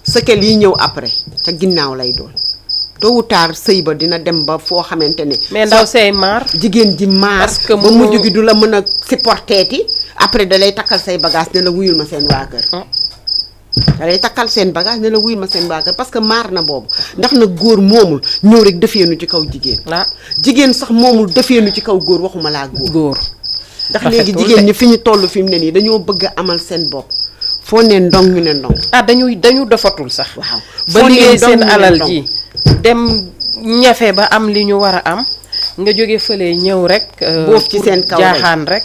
sëkel yi ñëw après ca ginnaaw lay doon tôt ou tard sëy ba dina dem ba foo xamante ne. mais ndaw say maar. jigéen ji maar. parce que ba mujj gi du la mën a supporteeti après da lay takkal say bagage ne la wuyul ma seen waa kër. da lay takkal seen bagage ne la wuyul ma seen waa kër parce que maar na boobu ndax nag góor moomul ñëw rek defeenu ci kaw jigéen. jigéen sax moomul defeenu ci kaw góor waxuma laa góor. ndax léegi jigéen ñi fi ñu toll fi mu ne nii dañoo bëgg a amal seen bopp. foo ne ndong ñu ne ndong. dañu defatul sax. waaw ba liggéey seen alal ji dem ñafe ba am li ñu war a am nga jóge fële ñëw rek. boof ci seen kaw jaaxaan rek.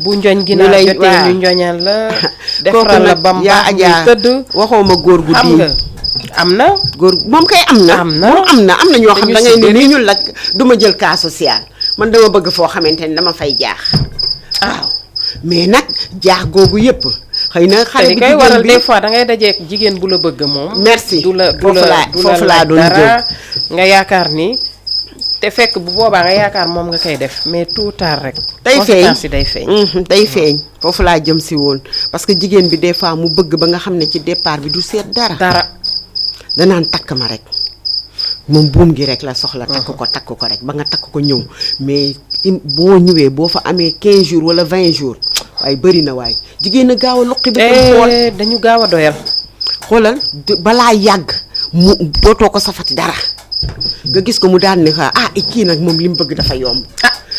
bu njoñ ginaar jotee ñu njoñal la. defaral la bam baax muy tëdd. waxoo góor gu xam nga am na. góor moom kay am na. am na ñoo xam da ngay ne nii ñu la du ma jël cas social man dama bëgg foo xamante ni dama fay jaax. waaw mais nag jaax googu yëpp. xëy na xale bu koy waral des fois da ngay dajee jigéen bu la bëgg moom. merci foofu laa doon dara nga yaakaar ni te fekk bu boobaa nga yaakaar moom nga koy def mais tout tard rek. day feeñ foofu laa jëm si woon parce que jigéen bi des fois mu bëgg ba nga xam ne ci départ bi du seet dara. danaan takk ma rek moom buum gi rek la soxla. takk ko rek ba nga takk ko ñëw mais boo ñëwee boo fa amee 15 jours wala 20 jours. waaye bëri na waay jigéen a gaaw a luqi bi xool dañu gaaw a doyal. xoolal balaa yàgg mu dootoo ko safati dara nga gis ko mu daal ne kii nag moom li mu bëgg dafa yomb.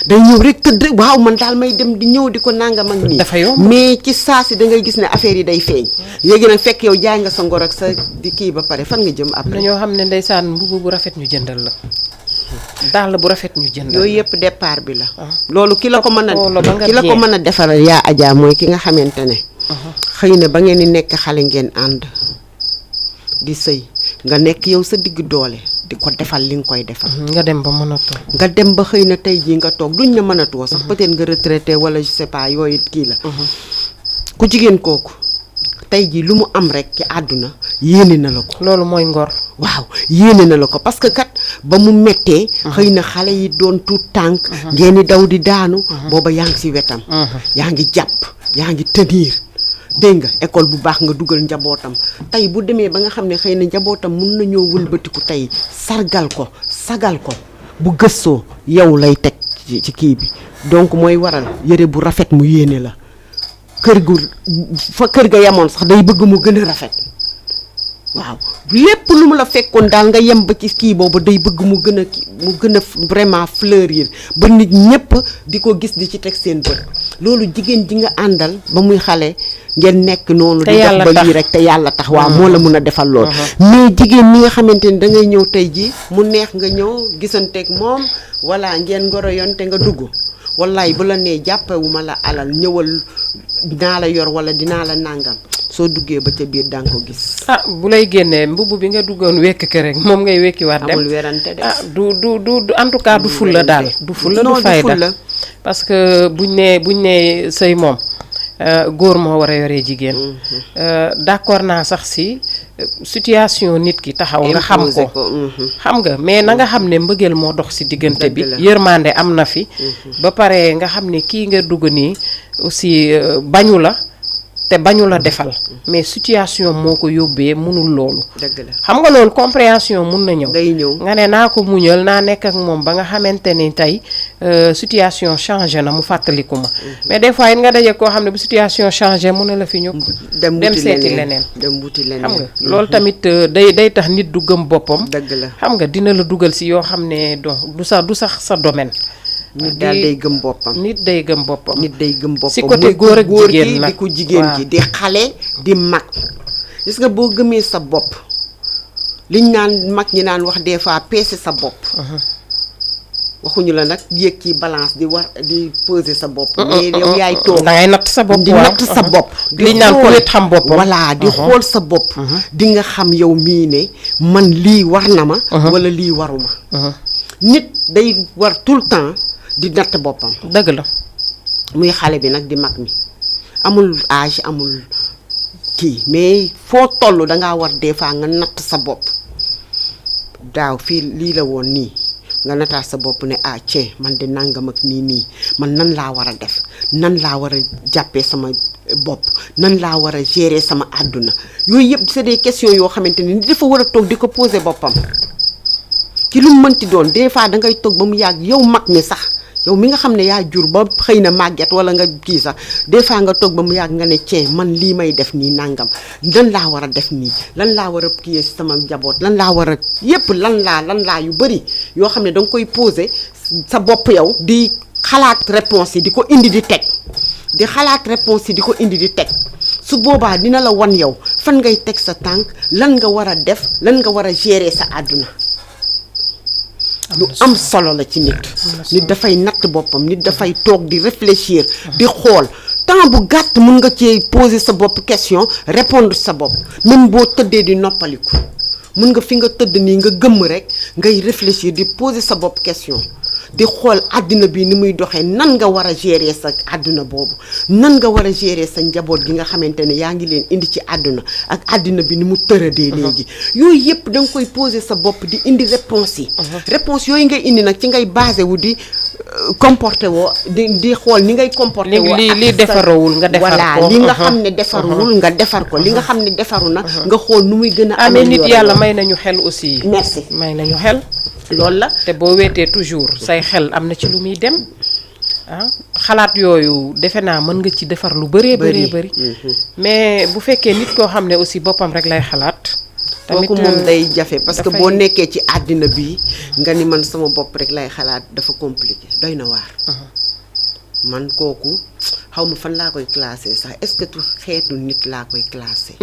day ñëw rek tëdd waaw man daal may dem di ñëw di ko nangam ak nii. dafa yomb mais ci saa si da ngay gis ne affaire yi day feeñ. léegi nag fekk yow jaay nga sa ngor ak sa di kii ba pare fan nga jëm après. dañoo xam ne ndeysaan mbubu bu rafet ñu jëndal la. daal bu rafet ñu jëndal yooyu yëpp départ bi la. loolu ki la ko mën a defaral yaa Adja mooy ki nga xamante ne. xëy na ba ngeen di nekk xale ngeen ànd di sëy nga nekk yow sa digg doole di ko defal li nga koy defal. nga dem ba mënatoo. nga dem ba xëy na tey jii nga toog duñ ne mënatoo sax peut-être nga retraité wala je sais pas yooyu kii la. ku jigéen kooku tey jii lu mu am rek ci àdduna yéene na la ko. loolu mooy ngor. waaw yéene na la ko parce que kat ba mu mettee. xëy na xale yi doon tuut tànk. ngeen di daw di daanu. booba yaa ngi si wetam. yaa ngi jàpp yaa ngi tenir. dégg nga école bu baax nga dugal njabootam tey bu demee ba nga xam ne xëy na njabootam mun nañoo wëlbatiku tey sargal ko sagal ko bu gëstoo yow lay teg ci kii bi donc mooy waral yëre bu rafet mu yéene la kër ga yemoon sax day bëgg mu gën a rafet waaw lépp lu mu la fekkoon daal nga yem ba ci kii boobu day bëgg mu gën a vraiment fleurir ba nit ñépp di ko gis di ci teg seen bët loolu jigéen ji nga àndal ba muy xale ngeen nekk noonu di def ba lii rek te yàlla tax waaw moo la mën a defal lool mais jigéen ñi nga xamante ni da ngay ñëw tey ji mu neex nga ñëw gisanteeg moom walla ngeen ngoro yoon te nga dugg wallaay bu la nee jàppewuma la alal ñëwal dinaa la yor walla dinaa la nàngam soo duggee ba ca biir danga ko gis. bu lay génnee mbubb bi nga duggoon wekk ke rek moom ngay wekkiwaat dem amul werante de. du en tout cas du fulla daal. du fulla du fayda parce que buñ nee sëy moom góor moo war a yoree jigéen. d'accord naa sax si situation nit ki taxaw nga xam Imposer ko ko. xam nga mais na nga xam ne mbëggeel moo dox ci diggante bi Dëgg la. yërmande am na fi ba pare nga xam ne kii nga dugg nii aussi bañu la te bañu la defal mais situation moo ko yóbbee mënul loolu dëgg la xam nga loolu compréhension mun na ñëw day ñëw. nga ne naa ko muñal naa nekk ak moom ba nga xamante ni tey situation changé na mu fàttaliku ma mais des fois it nga daje koo xam ne bu situation changé mu ne la fi ñukk dem wuti seeti leneen leneen dem wuti leneen. xam nga loolu tamit day tax nit du gëm boppam dëgg la. xam nga dina la dugal ci yoo xam ne du sax sa domaine nit daal day gëm boppam. nit day gëm boppam nit day gëm boppam. ci côté muy góor ak góor jigéen gi nag di ko jigéen waaw. gi di xale di mag. gis nga boo gëmee sa bopp liñ naan mag ñi naan wax des fois peese sa bopp. waxuñu la nag yéeg ci balance di war di peser sa bopp. mais yow yaay toog da ngay natt sa bopp di waaw. natt sa bopp. liñ naan ku wét xam boppam. voilà di xool sa bopp. di nga xam yow mii ne man lii war na ma. wala lii waruma. nit day war tout le temps di natt boppam. dëgg la muy xale bi nag di mag mi amul âge amul kii mais foo toll dangaa war des fois nga natt sa bopp daaw fii lii la woon nii nga nattaat sa bopp ne ah tiens man de nangam ak nii man nan laa war a def nan laa war a jàppee sama bopp nan laa war a gérer sama àdduna yooyu yëpp c'est des questions yoo xamante ni dafa war a toog di ko poser boppam ci lu mu mënti doon des fois da ngay toog ba mu yàgg yow mag mi sax yow mi nga xam ne yaa jur ba xëy na màgget wala nga kii sax des fois nga toog ba mu yàgg nga ne tiens man lii may def nii nangam lan laa war a def nii lan laa war a kii sama njaboot lan laa war a yépp lan laa yu bëri yoo xam ne da nga koy poser sa bopp yow di xalaat réponse yi di ko indi di teg di xalaat réponse yi di ko indi di teg su boobaa dina la wan yow fan ngay teg sa tànk lan nga war a def lan nga war a gérer sa àdduna lu am solo la ci nit nit dafay natt boppam nit dafay toog di réfléchir di xool temps bu gàtt mun nga cee poser sa bopp question répondre sa bopp même boo tëddee di noppaliku mun nga fi nga tëdd nii nga gëmm rek ngay réfléchir di poser sa bopp question di xool àddina bi ni muy doxee nan nga war a gérer sa àdduna boobu nan nga war a gérer sa njaboot gi nga xamante ne yaa ngi leen indi ci àdduna ak àddina bi ni mu tëradee léegi yooyu yëpp da nga koy poser sa bopp di indi réponse yi réponse yooyu ngay indi nag ci ngay basé wu di comporté woo di xool ni ngay comporté woo li defarawul nga defar ko voilà li nga xam ne defaruwul nga defar ko li nga xam ne defaru na nga xool nu muy gën a amee nit yàlla may nañu xel aussi merci may nañu xel loolu la te boo weetee toujours say xel am na ci lu muy dem xalaat yooyu defe naa mën nga ci defar lu bëree bëri mais bu fekkee nit koo xam ne aussi boppam rek lay xalaat tamit kooku moom day jafe parce que boo nekkee ci àddina bi nga ni man sama bopp rek lay xalaat dafa compliqué doy na waar man kooku xaw ma fan laa koy classé sax est-ce que tu xeetu nit laa koy classé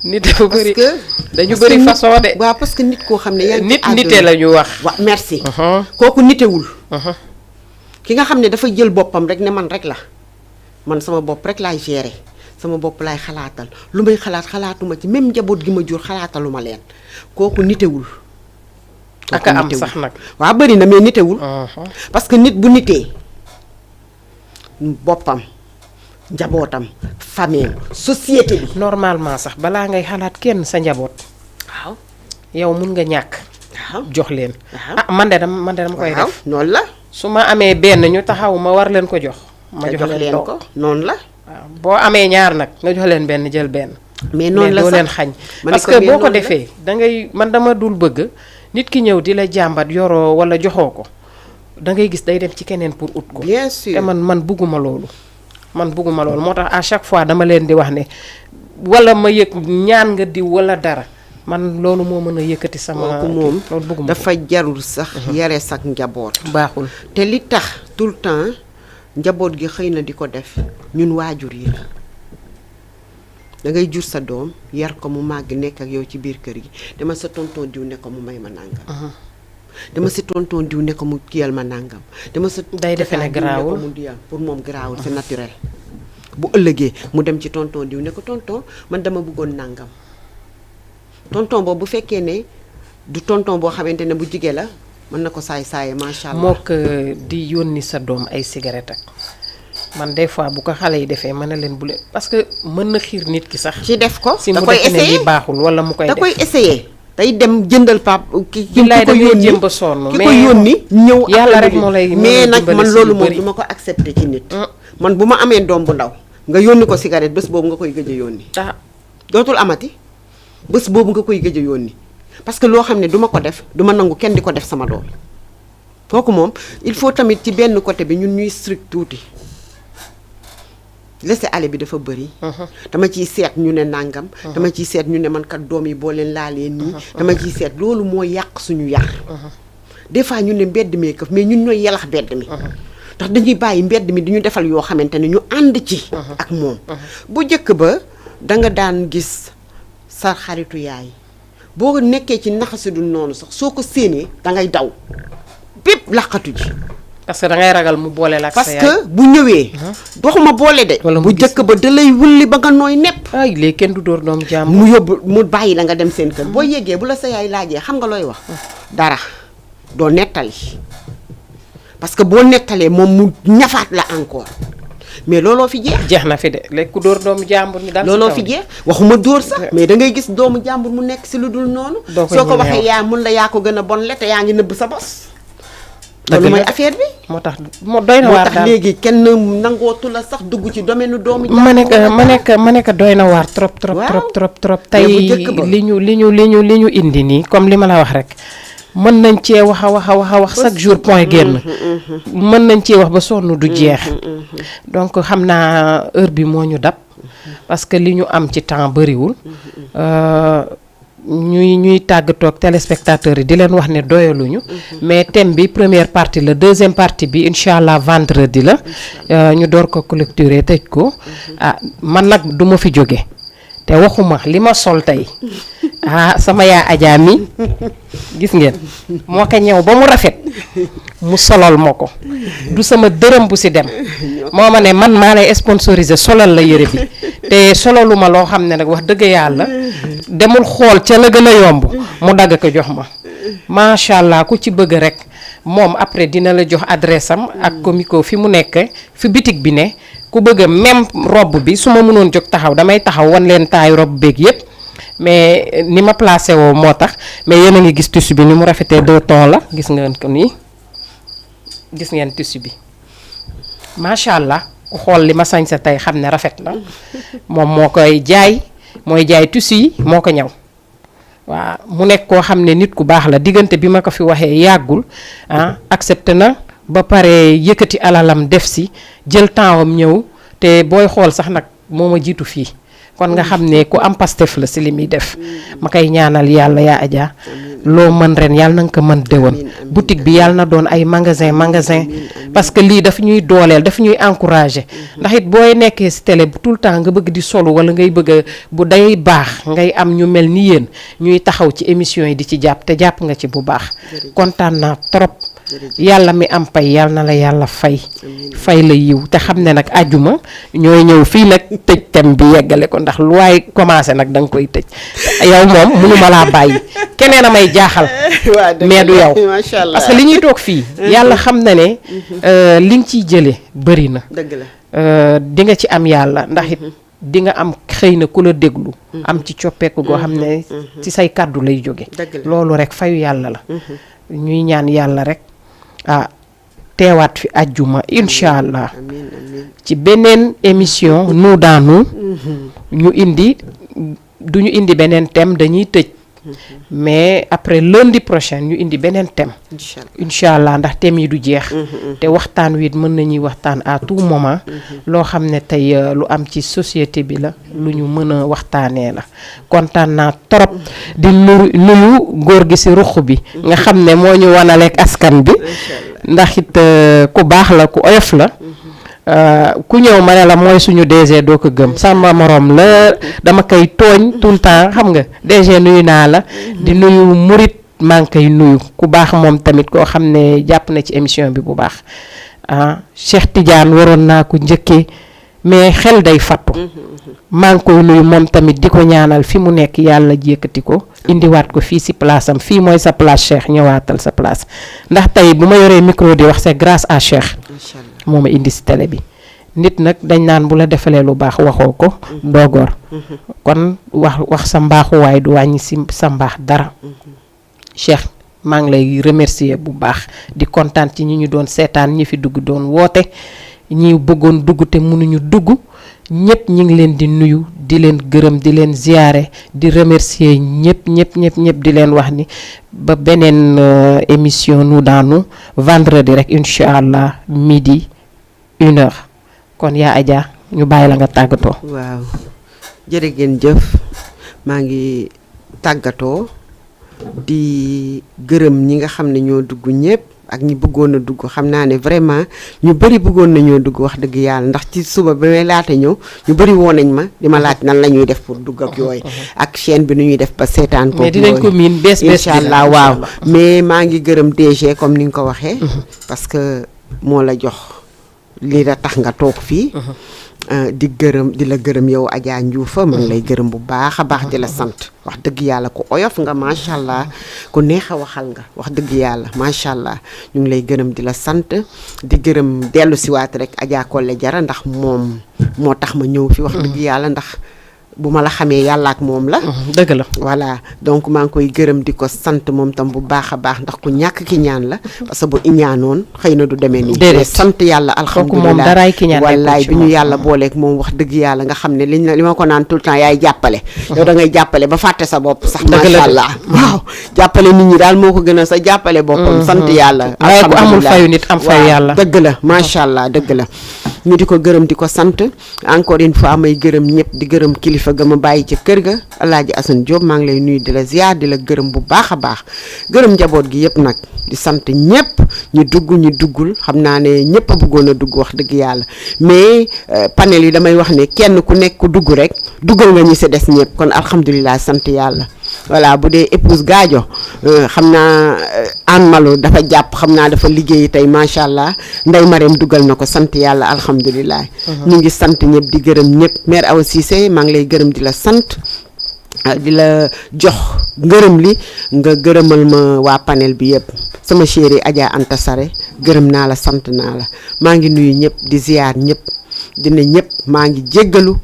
nit dafa bëri parce que dañu bëri façon de waaw parce que nit koo xam ne yaa ngi nit nite la ñu wax waaw merci kooku nitewul ki nga xam ne dafa jël boppam rek ne man rek la man sama bopp rek laay gérer sama bopp laay xalaatal lu may xalaatuma ci même njaboot gi ma jur xalaataluma leen kooku nitewul ak am sax nag waaw bëri na mais nitewul parce que nit bu nitee boppam njabootam famille société bi normalement sax balaa ngay xalaat kenn sa njaboot waaw yow mun nga ñàkk waaw jox leen man de dama koy def noonu la su ma amee benn ñu taxaw ma war leen ko jox ma jox leen ko noonu la waaw boo amee ñaar nag nga jox leen benn jël benn mais noonu la doo sax leen xañ parce que boo ko defee dangay man dama dul bëgg nit ki ñëw di la jàmbat yoroo wala joxoo ko dangay gis day dem ci keneen pour ut ko bien sûr te man bugguma loolu moo tax à chaque fois dama leen di wax ne wala ma yëg ñaan nga diw wala dara man loolu moo mën a yëkkati sama moom loolu bugguma dafa jarul sax yare sax njaboot baaxul te li tax tout le temps njaboot gi xëy na di ko def ñun waajur yi la da ngay jur sa doom yar ko mu màgg nekk ak yow ci biir kër gi dama sa tonton diw ne ko mu may ma nàngam dama si tonton diw ne ko mu kiyal ma nàngam dama sa day defe ne garaawul mu diyal pour moom garaawul c'est naturel bu ëllëgee mu dem ci tonton diw ne ko tonton man dama bëggoon nàngam tonton boobu bu fekkee ne du tonton boo xamante ne bu jigee la mën na ko saay-saaye macha allah mook di yónni sa doom ay cigarette ak man des fois bu ko xale yi defee mën na leen bu leen parce que mën na xiir nit ki sax. ci def ko si da mu koy defe ne essayer lii baaxul wala mu koy da def. koy essayer. day dem jëndal pap ki ko billaay da ngay yónni jéem ba sonn ki ko yónni ñëw yàlla après rek moo lay mais nag dimbali man si loolu lu moom bëri. du ma ko accepter ci nit. man bu ma amee doom bu ndaw nga yónni ko cigarette bés boobu nga koy gëj a yónni. ah dootul amati bés boobu nga koy gëj a yónni parce que loo xam ne du ma ko def du ma nangu kenn di ko def sama doom kooku moom il faut tamit ci benn côté bi ñun ñuy strict tuuti laisser aller bi dafa bëri. dama ciy seet ñu ne nàngam. dama ciy seet ñu ne man kat doom yi boo leen laalee nii. dama ciy seet loolu moo yàq suñu yar. des fois ñu ne mbedd mee këf mais ñun ñooy yalax mbedd mi. ndax dañuy bàyyi mbedd mi di ñu defal yoo xamante ne ñu ànd ci. ak moom bu njëkk ba da nga daan gis sa xaritu yaay boo nekkee ci naxasi du noonu sax soo ko séenee da ngay daw bépp laqatu ji. parce que da ngay ragal mu boole la ak sa parce yaay. que bu ñëwee. waxuma boole de. wala mu bu gis njëkk ba da lay wulli ba nga nooy nepp. ay léegi kenn du dóor doomu jàmm. mu yóbbu mu bàyyi la nga dem seen kër boo yeggee bu la sa yaay laajee xam nga looy wax. dara doo nettali parce que boo nettalee moom mu ñafaat la encore mais looloo fi jeex. jeex na fi de léegi ku dóor doomu jàmbur ñu daal looloo fi jeex waxuma dóor sax mais da ngay gis doomu jàmbur mu nekk si lu dul noonu. doo ko soo ko ñemee waxee wax. yaa mun la yaa ko gën a bon le te yaa ngi nëbb sa bos. dëgg loolu la mooy affaire bi. moo tax moo doy na moo waar tax daal léegi kenn nangootu la sax dugg ci domaine doomu ma nekk doy na waar trop trop Waaw. trop Mais bu tey njëkk ba. li ñu indi nii comme li ma la wax rek mën nañ cee wax a wax chaque jour point génn mën nañ cee wax ba sonn du jeex donc xam naa heure bi moo ñu dab parce que li ñu am ci temps bëriwul ñuy tàggatoo ak téléspectateurs yi di leen wax ne doyaluñu mais thème bi première partie la deuxième partie bi incha allah vendredi la ñu door ko clôturer tëj ko ah man nag du ma fi jóge te waxuma li ma sol tey ah sama yaa Adja mi gis ngeen moo ko ñëw ba mu rafet mu solal ma ko du sama dërëm bu si dem moo ma ne man maa lay sponsoriser solal la yëre bi te solaluma loo xam ne nag wax dëgg yàlla demul xool ca la gën a yomb mu dagg ko jox ma macha allah ku ci bëgg rek moom après dina la jox adresse am ak comico fi mu nekk fi bitig bi ne ku bëgg même robe bi su ma mënoon jóg taxaw damay taxaw wan leen taayu robe beeg yépp mais ni ma placé woo moo tax mais yéen a ngi gis tissu bi ni mu rafetee 2 tons la gis ngeen ko nii gis ngeen tissu bi macha allah ku xool li ma sañ sa tey xam ne rafet na moom moo koy jaay mooy jaay tissu yi moo ko ñaw waaw mu nekk koo xam ne nit ku baax la diggante bi ma ko fi waxee yàggul ah accepté na ba pare yëkkati alalam def si jël temps am ñëw te booy xool sax nag moo ma jiitu fii kon nga xam ne ku am pastef la si li muy def ma koy ñaanal yàlla yaa Adja loo mën ren yàlla na nga ko mën déwén boutique bi yàlla na doon ay magasin parce que lii daf ñuy dooleel daf ñuy encourager ndax it booy nekkee si télé tout le temps nga bëgg di solu wala ngay bëgg a bu day baax ngay am ñu mel ni yéen ñuy taxaw ci émission yi di ci jàpp te jàpp nga ci bu baax kontaan naa trop yàlla mi am pay yàlla na la yàlla fay la yiw te xam ne nag àjjuma ñooy ñëw fii nag tëj thème bi yeggale ko ndax lu waay commencé nag da nga koy tëj yow moom mënuma laa bàyyi keneen a may jaaxal mais du yow parce que li ñuy toog fii yàlla xam na ne li nga ciy jële bëri na dëgg la di nga ci am yàlla ndax it di nga am xëy na ku la déglu am ci coppeeku goo xam ne ci say kàddu lay jóge loolu rek fayu yàlla la ñuy ñaan yàlla rek teewaat fi àjjuma incha allah ci beneen émission nous dans nous ñu indi duñu indi beneen thème dañuy tëj mais après lundi prochain ñu indi beneen thème incha allah ndax thème yi du jeex te waxtaan wi mën nañuy waxtaan à tout moment loo xam ne tey lu am ci société bi la lu ñu mën a waxtaanee la kontaan naa trop di nuyu góor gi ci ruq bi nga xam ne moo ñu wanaleeg askan bi ndax it ku baax la ku oyof la ku ñëw ma ne la mooy suñu DG doo ko gëm sama morom la dama koy tooñ tout le temps xam nga DG nuyu naa la di nuyu murit maa ngi koy nuyu ku baax moom tamit koo xam ne jàpp na ci émission bi bu baax Cheikh Tidiane waroon naa ko njëkkee mais xel day fattu maa ngi koy nuyu moom tamit di ko ñaanal fi mu nekk yàlla yëkkati ko indiwaat ko fii si place am fii mooy sa place Cheikh ñëwaatal sa place ndax tey bu ma yoree micro di wax c'est grâce à Cheikh moo ma indi si télé bi nit nag dañ naan bu la defalee lu baax waxoo ko doogoor kon wax sa mbaaxuwaay du wàññi si sa mbaax dara Cheikh maa ngi lay remercier bu baax di kontaan ci ñi ñu doon seetaan ñi fi dugg doon woote ñi bëggoon dugg te mënuñu dugg ñëpp ñi ngi leen di nuyu di leen gërëm di leen ziyaare di remercier ñëpp di leen wax ni ba beneen émission nous dans nous vendredi rek incha allah midi 1h kon yaa Adja ñu bàyyi la nga tàggatoo. waaw jërë ngeen jëf maa ngi tàggatoo di gërëm ñi nga xam ne ñoo dugg ñëpp ak ñi bëggoon a dugg xam naa ne vraiment ñu bëri bëggoon nañoo dugg wax dëgg yàlla ndax ci suba ba may laata ñëw ñu bëri woo nañ ma di ma laaj nan la ñuy def pour dugg ak yooyu ak chaîne bi nu ñuy def ba seetaan ko. mais dinañ ko miin bees incha allah waaw mais maa ngi gërëm DG comme ni nga ko waxee. parce que moo la jox lii la tax nga toog fii. di la gërëm yow Adja Ndioufa man lay gërëm bu baax a baax di la sant wax dëgg yàlla ku oyof nga macha allah ku neex a waxal nga wax dëgg yàlla macha allah ñu ngi lay gërëm di la sant di gërëm dellu siwaat rek Adja Kolle Jara ndax moom moo tax ma ñëw fi wax dëgg yàlla ndax bu ma la xamee yàlla ak moom la. dëgg la voilà donc maa ngi koy gërëm di ko sant moom tam bu baax a baax ndax ku ñàkk ki ñaan la parce que bu iñaanoon xëy na du demee nii. déedéet sant yàlla alhamdulilah moom daraay ki ñaan wallaay bi ñu yàlla booleeg moom wax dëgg yàlla nga xam ne li ma ko naan tout le temps yaay jàppale. yow da ngay jàppale ba fàtte sa bopp sax. macha allah waaw jàppale nit ñi daal moo ko gën a sa jàppale boppam. sant yàlla waaye ku amul fayu nit am fayu yàlla. dëgg la macha allah dëgg la. ñu di ko gërëm di ko sant encore une fois may gërëm ñëpp di gërëm kilifa ga ma bàyyi ci kër ga Alaaji Assane Diop maa ngi lay nuyu di la ziar di la gërëm bu baax a baax gërëm njaboot gi yëpp nag di sant ñëpp ñu dugg ñu duggul xam naa ne ñëpp a bëggoon a dugg wax dëgg yàlla mais panel yi damay wax ne kenn ku nekk ku dugg rek duggal nga ñi si des ñëpp kon alhamdulilah sant yàlla. voilà bu dee épouse Gadio xam naa Anne Malo dafa jàpp xam naa dafa liggéey tey macha allah Ndeye Marème dugal na ko sant yàlla alhamdulilah. ñu ngi sant ñëpp di gërëm ñëpp mère Awa Cissé maa ngi lay gërëm di la sant di la jox ngërëm li nga gërëmal ma waa panel bi yëpp sama chérie Adja Anta Sare gërëm naa la sant naa la maa ngi nuyu ñëpp di ziar ñëpp. dina ñëpp maa ngi jéggalu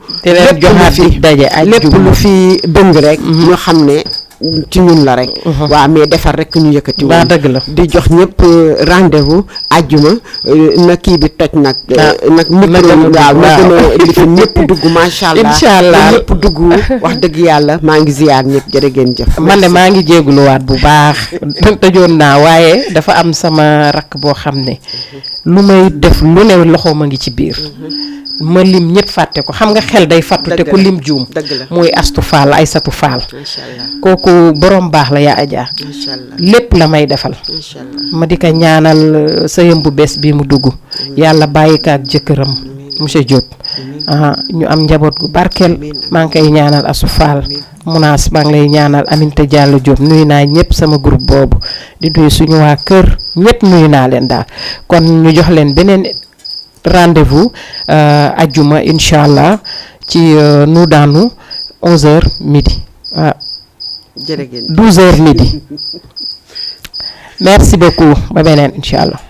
lépp lu fi dëng rek ñu xam ne ci ñun la rek waaw mais defar rek ñu yëkkati woon dëgg la di jox ñëpp rendez-vous àjjuma na kii bi toj nag micro waaw na gën a li fi ñëpp dugg macha allah incha allah ñëpp dugg wax dëgg yàlla maa ngi ziyaar ñëpp jërë ngeen jëf man de maa ngi jéeguluwaat bu baax tëjoon naa waaye dafa am sama rakk boo xam ne lu may def lu ne loxo ma ngi ci biir ma lim ñëpp fàtte ko xam nga xel day fàttu te ku lim juum muy Astu Fall Aysatu Fall kooku borom baax la yaa Adja lépp la may defal ma di ko ñaanal sëyam bu bees bi mu dugg yàlla bàyyi ko ak jëkkëram monsieur Diop ñu am njaboot gu barkeel maa ngi koy ñaanal Astu Fall Munaas maa ngi lay ñaanal Aminta Diallo Diop nuyu naa ñëpp sama groupe boobu di nuyu suñu waa kër ñëpp nuyu naa leen daal kon ñu jox leen beneen rendez-vous ajjuma incha allah ci nous dans nous 11h midi 12h midi merci beaucoup ba beneen incha allah.